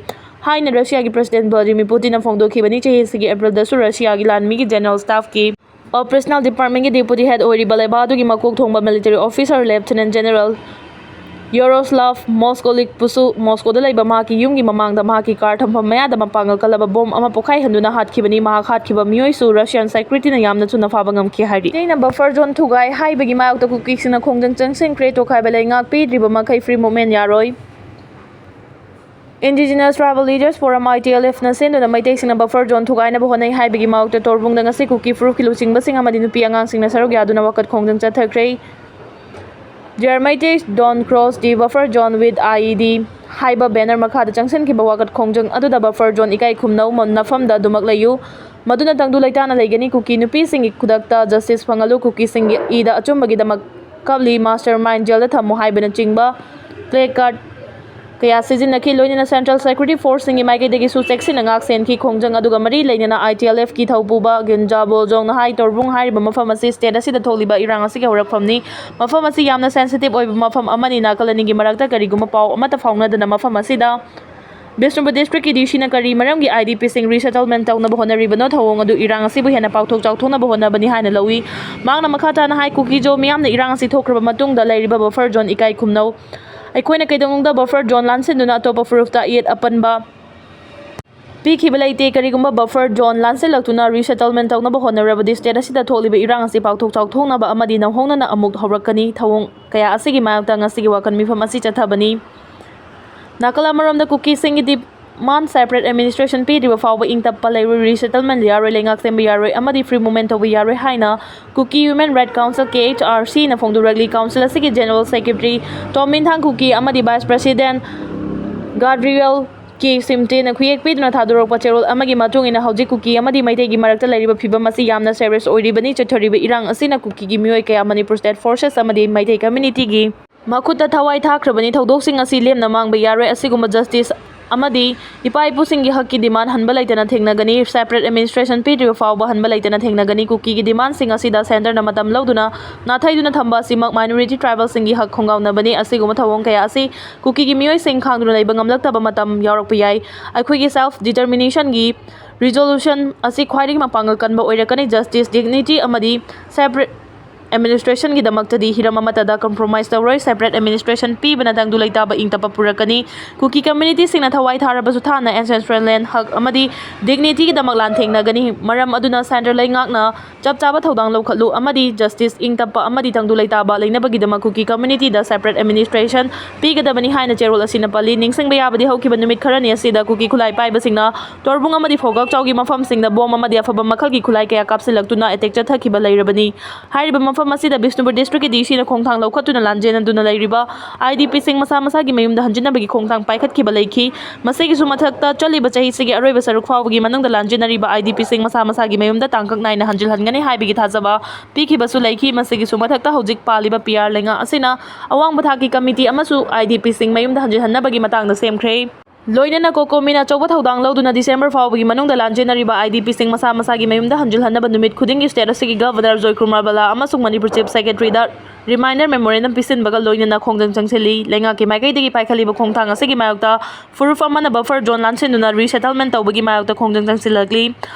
ꯍꯥꯏꯅ ꯔꯁꯤꯌꯥꯒꯤ President Vladimir Putinꯅ ꯐꯣꯡꯗꯣꯛꯈꯤꯕꯅꯤ꯫ ꯆꯍꯤ ꯑꯁꯤꯒꯤ Aprilꯗꯁꯨ ꯔꯁꯤꯌꯥꯒꯤ ꯂꯥꯟꯃꯤꯒꯤ General Staffꯀꯤ Operational Departmentꯀꯤ Deputy Head ꯑꯣꯏꯔꯤꯕ ꯂꯩꯕꯥꯛ ꯑꯗꯨꯒꯤ ꯃꯀꯣꯛ ꯊꯣꯡꯕ Military Officer Lieutenant General Yaroslav Moskolikꯄꯨꯁꯨ ꯃꯣꯁꯀꯣꯗ ꯂꯩꯕ ꯃꯍꯥꯛꯀꯤ ꯌꯨꯝꯒꯤ ꯃꯃꯥꯡꯗ ꯃꯍꯥꯛꯀꯤ car ꯊꯝꯐꯝ ꯃꯌꯥꯗ ꯃꯄꯥꯡꯒꯜ ꯀꯜꯂꯕ bomb ꯑꯃ ꯄꯣꯈꯥꯏꯍꯟꯗꯨꯅ ꯍꯥꯠꯈꯤꯕꯅꯤ꯫ ꯃꯍꯥꯛ ꯍꯥꯠꯈꯤꯕ ꯃꯤꯑꯣꯏꯁꯨ Russian securityꯅ ꯌꯥꯝꯅ ꯊꯨꯅ ꯐꯥꯕ ꯉꯝꯈꯤ ꯍꯥꯏꯔꯤ꯫ ꯃꯩꯇꯩꯅ buffer zone ꯊꯨꯒꯥꯏ ꯍꯥꯏꯕꯒꯤ ꯃꯥꯌꯣꯛꯇ ꯀꯨꯀꯤꯁꯤꯡꯅ ꯈꯣꯡꯖꯪ ꯆꯪꯁꯤꯟꯈ꯭ꯔꯦ꯫ ꯇꯣꯈꯥꯏꯕ ꯂꯩꯉꯥꯛ ꯄꯤꯗ꯭ꯔꯤꯕ ꯃꯈꯩ free movement ꯌꯥꯔꯣꯏ꯫ Indigenous Tribal Leaders Forum, ITLFꯅ ꯁꯦꯝꯗꯨꯅ ꯃꯩꯇꯩꯁꯤꯡꯅ buffer zone ꯊꯨꯒꯥꯏꯅꯕ ꯍꯣꯠꯅꯩ ꯍꯥꯏꯕꯒꯤ ꯃꯥꯌꯣꯛꯇ ꯇꯣꯔꯕꯨꯡꯗ ꯉꯁꯤ ꯀꯨꯀꯤ ꯐꯨꯔꯨꯞꯀꯤ ꯂꯨꯆꯤꯡꯕꯁꯤꯡ ꯑꯃꯗꯤ ꯅꯨꯄꯤ ꯑꯉꯥꯡꯁꯤꯡꯅ ꯁꯔꯨꯛ ꯌꯥꯗꯨꯅ ꯋꯥꯀꯠ ꯈꯣꯡꯖꯪ ꯆꯠꯊꯈ꯭ꯔꯦ꯫ Dear Meiteis, don't cross the buffer zone with IED ꯍꯥꯏꯕ banner ꯃꯈꯥꯗ ꯆꯪꯁꯤꯟꯈꯤꯕ ꯋꯥꯀꯠ ꯈꯣꯡꯖꯪ ꯑꯗꯨꯗ buffer zone ꯏꯀꯥꯏ ꯈꯨꯝꯅꯧ ꯃꯐꯝꯗ ꯑꯗꯨꯃꯛ ꯂꯩꯌꯨ, ꯃꯗꯨꯅ ꯇꯪꯗꯨ ꯂꯩꯇꯥꯅ ꯂꯩꯒꯅꯤ꯫ ꯀꯨꯀꯤ ꯅꯨꯄꯤꯁꯤꯡꯒꯤ ꯈꯨꯗꯛꯇ justice ꯐꯪꯍꯜꯂꯨ, ꯀꯨꯀꯤꯁꯤꯡꯒꯤ ꯏꯗ ꯑꯆꯨꯝꯕꯒꯤꯗꯃꯛ ꯀꯞꯂꯤ, mastermind jailꯗ ꯊꯝꯃꯨ ꯍꯥꯏꯕꯅꯆꯤꯡꯕ placard ꯀꯌꯥ ꯁꯤꯖꯤꯟꯅꯈꯤ꯫ ꯂꯣꯏꯅꯅ Central Security Forceꯁꯤꯡꯒꯤ ꯃꯥꯏꯀꯩꯗꯒꯤꯁꯨ ꯆꯦꯛꯁꯤꯟꯅ ꯉꯥꯛ ꯁꯦꯟꯈꯤ꯫ ꯈꯣꯡꯖꯪ ꯑꯗꯨꯒ ꯃꯔꯤ ꯂꯩꯅꯅ ITLFꯀꯤ ꯊꯧꯄꯨꯕ ꯒꯤꯟꯖꯥ ꯕꯣꯜꯖꯣꯡꯅ ꯍꯥꯏ, ꯇꯣꯔꯕꯨꯡ ꯍꯥꯏꯔꯤꯕ ꯃꯐꯝ ꯑꯁꯤ state ꯑꯁꯤꯗ ꯊꯣꯛꯂꯤꯕ ꯏꯔꯥꯡ ꯑꯁꯤꯒꯤ ꯍꯧꯔꯛꯐꯝꯅꯤ꯫ ꯃꯐꯝ ꯑꯁꯤ ꯌꯥꯝꯅ sensitive ꯑꯣꯏꯕ ꯃꯐꯝ ꯑꯃꯅꯤ꯫ ꯅꯥꯀꯜ ꯑꯅꯤꯒꯤ ꯃꯔꯛꯇ ꯀꯔꯤꯒꯨꯝꯕ ꯄꯥꯎ ꯑꯃꯠꯇ ꯐꯥꯎꯅꯗꯅ ꯃꯐꯝ ꯑꯁꯤꯗ ꯕꯤꯁꯅꯨꯄꯨꯔ districtꯀꯤ DCꯅ ꯀꯔꯤ ꯃꯔꯝꯒꯤ IDPꯁꯤꯡ resettlement ꯇꯧꯅꯕ ꯍꯣꯠꯅꯔꯤꯕꯅꯣ? ꯊꯧꯑꯣꯡ ꯑꯗꯨ ꯏꯔꯥꯡ ꯑꯁꯤꯕꯨ ꯍꯦꯟꯅ ꯄꯥꯛꯊꯣꯛ ꯆꯥꯎꯊꯣꯛꯅꯕ ꯍꯣꯠꯅꯕꯅꯤ ꯍꯥꯏꯅ ꯂꯧꯏ꯫ ꯃꯍꯥꯛꯅ ꯃꯈꯥ ꯇꯥꯅ ꯍꯥꯏ, ꯀꯨꯀꯤꯖꯣ ꯃꯤꯌꯥꯝꯅ ꯏꯔꯥꯡ ꯑꯁꯤ ꯊꯣꯛꯈ꯭ꯔꯕ ꯃꯇꯨꯡꯗ ꯂꯩꯔꯤꯕ buffer zone ꯏꯀꯥꯏ ꯈꯨꯝꯅꯧ꯫ ꯑꯩꯈꯣꯏꯅ ꯀꯩꯗꯧꯅꯨꯡꯗ buffer zone ꯂꯥꯟꯁꯤꯟꯗꯨꯅ ꯑꯇꯣꯞꯄ ꯐꯨꯔꯨꯞꯇ ꯑꯌꯦꯠ ꯑꯄꯟꯕ ꯄꯤꯈꯤꯕ ꯂꯩꯇꯦ꯫ ꯀꯔꯤꯒꯨꯝꯕ buffer zone ꯂꯥꯟꯁꯤꯜꯂꯛꯇꯨꯅ resettlement ꯇꯧꯅꯕ ꯍꯣꯠꯅꯔꯕꯗꯤ state ꯑꯁꯤꯗ ꯊꯣꯛꯂꯤꯕ ꯏꯔꯥꯡ ꯑꯁꯤ ꯄꯥꯛꯊꯣꯛ ꯆꯥꯎꯊꯣꯛꯅꯕ ꯑꯃꯗꯤ ꯅꯧꯍꯧꯅꯅ ꯑꯃꯨꯛ ꯍꯧꯔꯛꯀꯅꯤ꯫ ꯊꯧꯑꯣꯡ ꯀꯌꯥ ꯑꯁꯤꯒꯤ ꯃꯥꯌꯣꯛꯇ ꯉꯁꯤꯒꯤ ꯋꯥꯀꯠ ꯃꯤꯐꯝ ꯑꯁꯤ ꯆꯠꯊꯕꯅꯤ꯫ ꯅꯥꯀꯜ ꯑꯃꯔꯣꯝꯗ ꯀꯨꯀꯤꯁꯤꯡꯒꯤ demand separate administration ꯄꯤꯗ꯭ꯔꯤꯕ ꯐꯥꯎꯕ ꯏꯪ ꯇꯞꯄ ꯂꯩꯔꯣꯏ, resettlement ꯌꯥꯔꯣꯏ, ꯂꯩꯉꯥꯛ ꯁꯦꯝꯕ ꯌꯥꯔꯣꯏ ꯑꯃꯗꯤ free movement ꯇꯧꯕ ꯌꯥꯔꯣꯏ ꯍꯥꯏꯅ Kuki Human Rights Council, KHRCꯅ ꯐꯣꯡꯗꯣꯔꯛꯂꯤ꯫ Council ꯑꯁꯤꯒꯤ General Secretary ꯇꯣꯝ ꯃꯤꯟꯊꯥꯡ ꯀꯨꯀꯤ ꯑꯃꯗꯤ Vice President Gabriel ꯀꯦ ꯁꯤꯝꯇꯦꯅ ꯈꯨꯌꯦꯛ ꯄꯤꯗꯨꯅ ꯊꯥꯗꯣꯔꯛꯄ ꯆꯦꯔꯣꯜ ꯑꯃꯒꯤ ꯃꯇꯨꯡ ꯏꯟꯅ, ꯍꯧꯖꯤꯛ ꯀꯨꯀꯤ ꯑꯃꯗꯤ ꯃꯩꯇꯩꯒꯤ ꯃꯔꯛꯇ ꯂꯩꯔꯤꯕ ꯐꯤꯕꯝ ꯑꯁꯤ ꯌꯥꯝꯅ serious ꯑꯣꯏꯔꯤꯕꯅꯤ꯫ ꯆꯠꯊꯔꯤꯕ ꯏꯔꯥꯡ ꯑꯁꯤꯅ ꯀꯨꯀꯤꯒꯤ ꯃꯤꯑꯣꯏ ꯀꯌꯥ ꯃꯅꯤꯄꯨꯔ state forces ꯑꯃꯗꯤ ꯃꯩꯇꯩ communityꯒꯤ ꯃꯈꯨꯠꯇ ꯊꯋꯥꯏ ꯊꯥꯈ꯭ꯔꯕꯅꯤ꯫ ꯊꯧꯗꯣꯛꯁꯤꯡ ꯑꯁꯤ ꯂꯦꯝꯅ ꯃꯥꯡꯕ ꯌꯥꯔꯣꯏ꯫ ꯑꯁꯤꯒꯨꯝꯕ justice ꯑꯃꯗꯤ ꯏꯄꯥ ꯏꯄꯨꯁꯤꯡꯒꯤ ꯍꯛꯀꯤ demand ꯍꯟꯕ ꯂꯩꯇꯅ ꯊꯦꯡꯅꯒꯅꯤ꯫ Separate administration ꯄꯤꯗ꯭ꯔꯤꯕ ꯐꯥꯎꯕ ꯍꯟꯕ ꯂꯩꯇꯅ ꯊꯦꯡꯅꯒꯅꯤ꯫ ꯀꯨꯀꯤꯒꯤ demandꯁꯤꯡ ꯑꯁꯤꯗ centreꯅ ꯃꯇꯝ ꯂꯧꯗꯨꯅ ꯅꯥꯊꯩꯗꯨꯅ ꯊꯝꯕ ꯑꯁꯤꯃꯛ minority tribalꯁꯤꯡꯒꯤ ꯍꯛ ꯈꯣꯡꯒꯥꯎꯅꯕꯅꯤ꯫ ꯑꯁꯤꯒꯨꯝꯕ ꯊꯧꯑꯣꯡ ꯀꯌꯥ ꯑꯁꯤ ꯀꯨꯀꯤꯒꯤ ꯃꯤꯑꯣꯏꯁꯤꯡ ꯈꯥꯡꯗꯨꯅ ꯂꯩꯕ ꯉꯝꯂꯛꯇꯕ ꯃꯇꯝ ꯌꯥꯎꯔꯛꯄ ꯌꯥꯏ꯫ ꯑꯩꯈꯣꯏꯒꯤ self determinationꯒꯤ resolution ꯑꯁꯤ ꯈ꯭ꯋꯥꯏꯗꯒꯤ ꯃꯄꯥꯡꯒꯜ ꯀꯟꯕ ꯑꯣꯏꯔꯛꯀꯅꯤ꯫ Justice, dignity ꯑꯃꯗꯤ separate administrationꯒꯤꯗꯃꯛꯇꯗꯤ ꯍꯤꯔꯝ ꯑꯃꯠꯇꯗ compromise ꯇꯧꯔꯣꯏ꯫ Separate administration ꯄꯤꯕꯅ ꯇꯪꯗꯨ ꯂꯩꯇꯥꯕ ꯏꯪ ꯇꯞꯄ ꯄꯨꯔꯛꯀꯅꯤ꯫ ꯀꯨꯀꯤ communityꯁꯤꯡꯅ ꯊꯋꯥꯏ ꯊꯥꯔꯕꯁꯨ ꯊꯥꯅ ancestral land ꯍꯛ ꯑꯃꯗꯤ dignityꯒꯤꯗꯃꯛ ꯂꯥꯟꯊꯦꯡꯅꯒꯅꯤ꯫ ꯃꯔꯝ ꯑꯗꯨꯅ centre ꯂꯩꯉꯥꯛꯅ ꯆꯞ ꯆꯥꯕ ꯊꯧꯗꯥꯡ ꯂꯧꯈꯠꯂꯨ ꯑꯃꯗꯤ justice, ꯏꯪ ꯇꯞꯄ ꯑꯃꯗꯤ ꯇꯪꯗꯨ ꯂꯩꯇꯥꯕ ꯂꯩꯅꯕꯒꯤꯗꯃꯛ ꯀꯨꯀꯤ communityꯗ separate administration ꯄꯤꯒꯗꯕꯅꯤ ꯍꯥꯏꯅ ꯆꯦꯔꯣꯜ ꯑꯁꯤꯅ ꯄꯜꯂꯤ꯫ ꯅꯤꯡꯁꯤꯡꯕ ꯌꯥꯕꯗꯤ ꯍꯧꯈꯤꯕ ꯅꯨꯃꯤꯠ ꯈꯔꯅꯤ ꯑꯁꯤꯗ ꯀꯨꯀꯤ ꯈꯨꯠꯂꯥꯏ ꯄꯥꯏꯕꯁꯤꯡꯅ ꯇꯣꯔꯕꯨꯡ ꯑꯃꯗꯤ ꯐꯧꯒꯥꯛꯆꯥꯎꯒꯤ ꯃꯐꯝꯁꯤꯡꯗ bomb ꯑꯃꯗꯤ ꯑꯐꯕ ꯃꯈꯜꯒꯤ ꯈꯨꯠꯂꯥꯏ ꯀꯌꯥ ꯀꯥꯞꯁꯤꯜꯂꯛꯇꯨꯅ attack ꯆꯠꯊꯈꯤꯕ ꯂꯩꯔꯕꯅꯤ꯫ ꯍꯥꯏꯔꯤꯕ ꯃꯐꯝ ꯑꯁꯤꯗ ꯕꯤꯁꯅꯨꯄꯨꯔ districtꯀꯤ DCꯅ ꯈꯣꯡꯊꯥꯡ ꯂꯧꯈꯠꯇꯨꯅ ꯂꯥꯟꯖꯦꯟꯅꯗꯨꯅ ꯂꯩꯔꯤꯕ IDPꯁꯤꯡ ꯃꯁꯥ ꯃꯁꯥꯒꯤ ꯃꯌꯨꯝꯗ ꯍꯟꯖꯤꯟꯅꯕꯒꯤ ꯈꯣꯡꯊꯥꯡ ꯄꯥꯏꯈꯠꯈꯤꯕ ꯂꯩꯈꯤ꯫ ꯃꯁꯤꯒꯤꯁꯨ ꯃꯊꯛꯇ ꯆꯠꯂꯤꯕ ꯆꯍꯤꯁꯤꯒꯤ ꯑꯔꯣꯏꯕ ꯁꯔꯨꯛ ꯐꯥꯎꯕꯒꯤ ꯃꯅꯨꯡꯗ ꯂꯥꯟꯖꯦꯟꯅꯔꯤꯕ IDPꯁꯤꯡ ꯃꯁꯥ ꯃꯁꯥꯒꯤ ꯃꯌꯨꯝꯗ ꯇꯥꯡꯀꯛ ꯅꯥꯏꯅ ꯍꯟꯖꯤꯜꯍꯟꯒꯅꯤ ꯍꯥꯏꯕꯒꯤ ꯊꯥꯖꯕ ꯄꯤꯈꯤꯕꯁꯨ ꯂꯩꯈꯤ꯫ ꯃꯁꯤꯒꯤꯁꯨ ꯃꯊꯛꯇ ꯍꯧꯖꯤꯛ ꯄꯥꯜꯂꯤꯕ PR ꯂꯩꯉꯥꯛ ꯑꯁꯤꯅ ꯑꯋꯥꯡꯕ ꯊꯥꯛꯀꯤ committee ꯑꯃꯁꯨ IDPꯁꯤꯡ ꯃꯌꯨꯝꯗ ꯍꯟꯖꯤꯜꯍꯟꯅꯕꯒꯤ ꯃꯇꯥꯡꯗ ꯁꯦꯝꯈ꯭ꯔꯦ꯫ ꯂꯣꯏꯅꯅ COCOMIꯅ ꯑꯆꯧꯕ ꯊꯧꯗꯥꯡ ꯂꯧꯗꯨꯅ December ꯐꯥꯎꯕꯒꯤ ꯃꯅꯨꯡꯗ ꯂꯥꯟꯖꯦꯟꯅꯔꯤꯕ IDPꯁꯤꯡ ꯃꯁꯥ ꯃꯁꯥꯒꯤ ꯃꯌꯨꯝꯗ ꯍꯟꯖꯤꯜꯍꯟꯅꯕ ꯅꯨꯃꯤꯠ ꯈꯨꯗꯤꯡꯒꯤ state ꯑꯁꯤꯒꯤ Governor ꯖꯣꯏꯀꯨꯃꯥꯔ ꯕꯂꯥ ꯑꯃꯁꯨꯡ ꯃꯅꯤꯄꯨꯔ Chief Secretaryꯗ reminder memorandum ꯄꯤꯁꯤꯟꯕꯒ ꯂꯣꯏꯅꯅ ꯈꯣꯡꯖꯪ ꯆꯪꯁꯤꯜꯂꯤ꯫ ꯂꯩꯉꯥꯛꯀꯤ ꯃꯥꯏꯀꯩꯗꯒꯤ ꯄꯥꯏꯈꯠꯂꯤꯕ ꯈꯣꯡꯊꯥꯡ ꯑꯁꯤꯒꯤ ꯃꯥꯌꯣꯛꯇ ꯐꯨꯔꯨꯞ ꯑꯃꯅ buffer zone ꯂꯥꯟꯁꯤꯟꯗꯨꯅ resettlement ꯇꯧꯕꯒꯤ ꯃꯥꯌꯣꯛꯇ ꯈꯣꯡꯖꯪ ꯆꯪꯁꯤꯜꯂꯛꯂꯤ꯫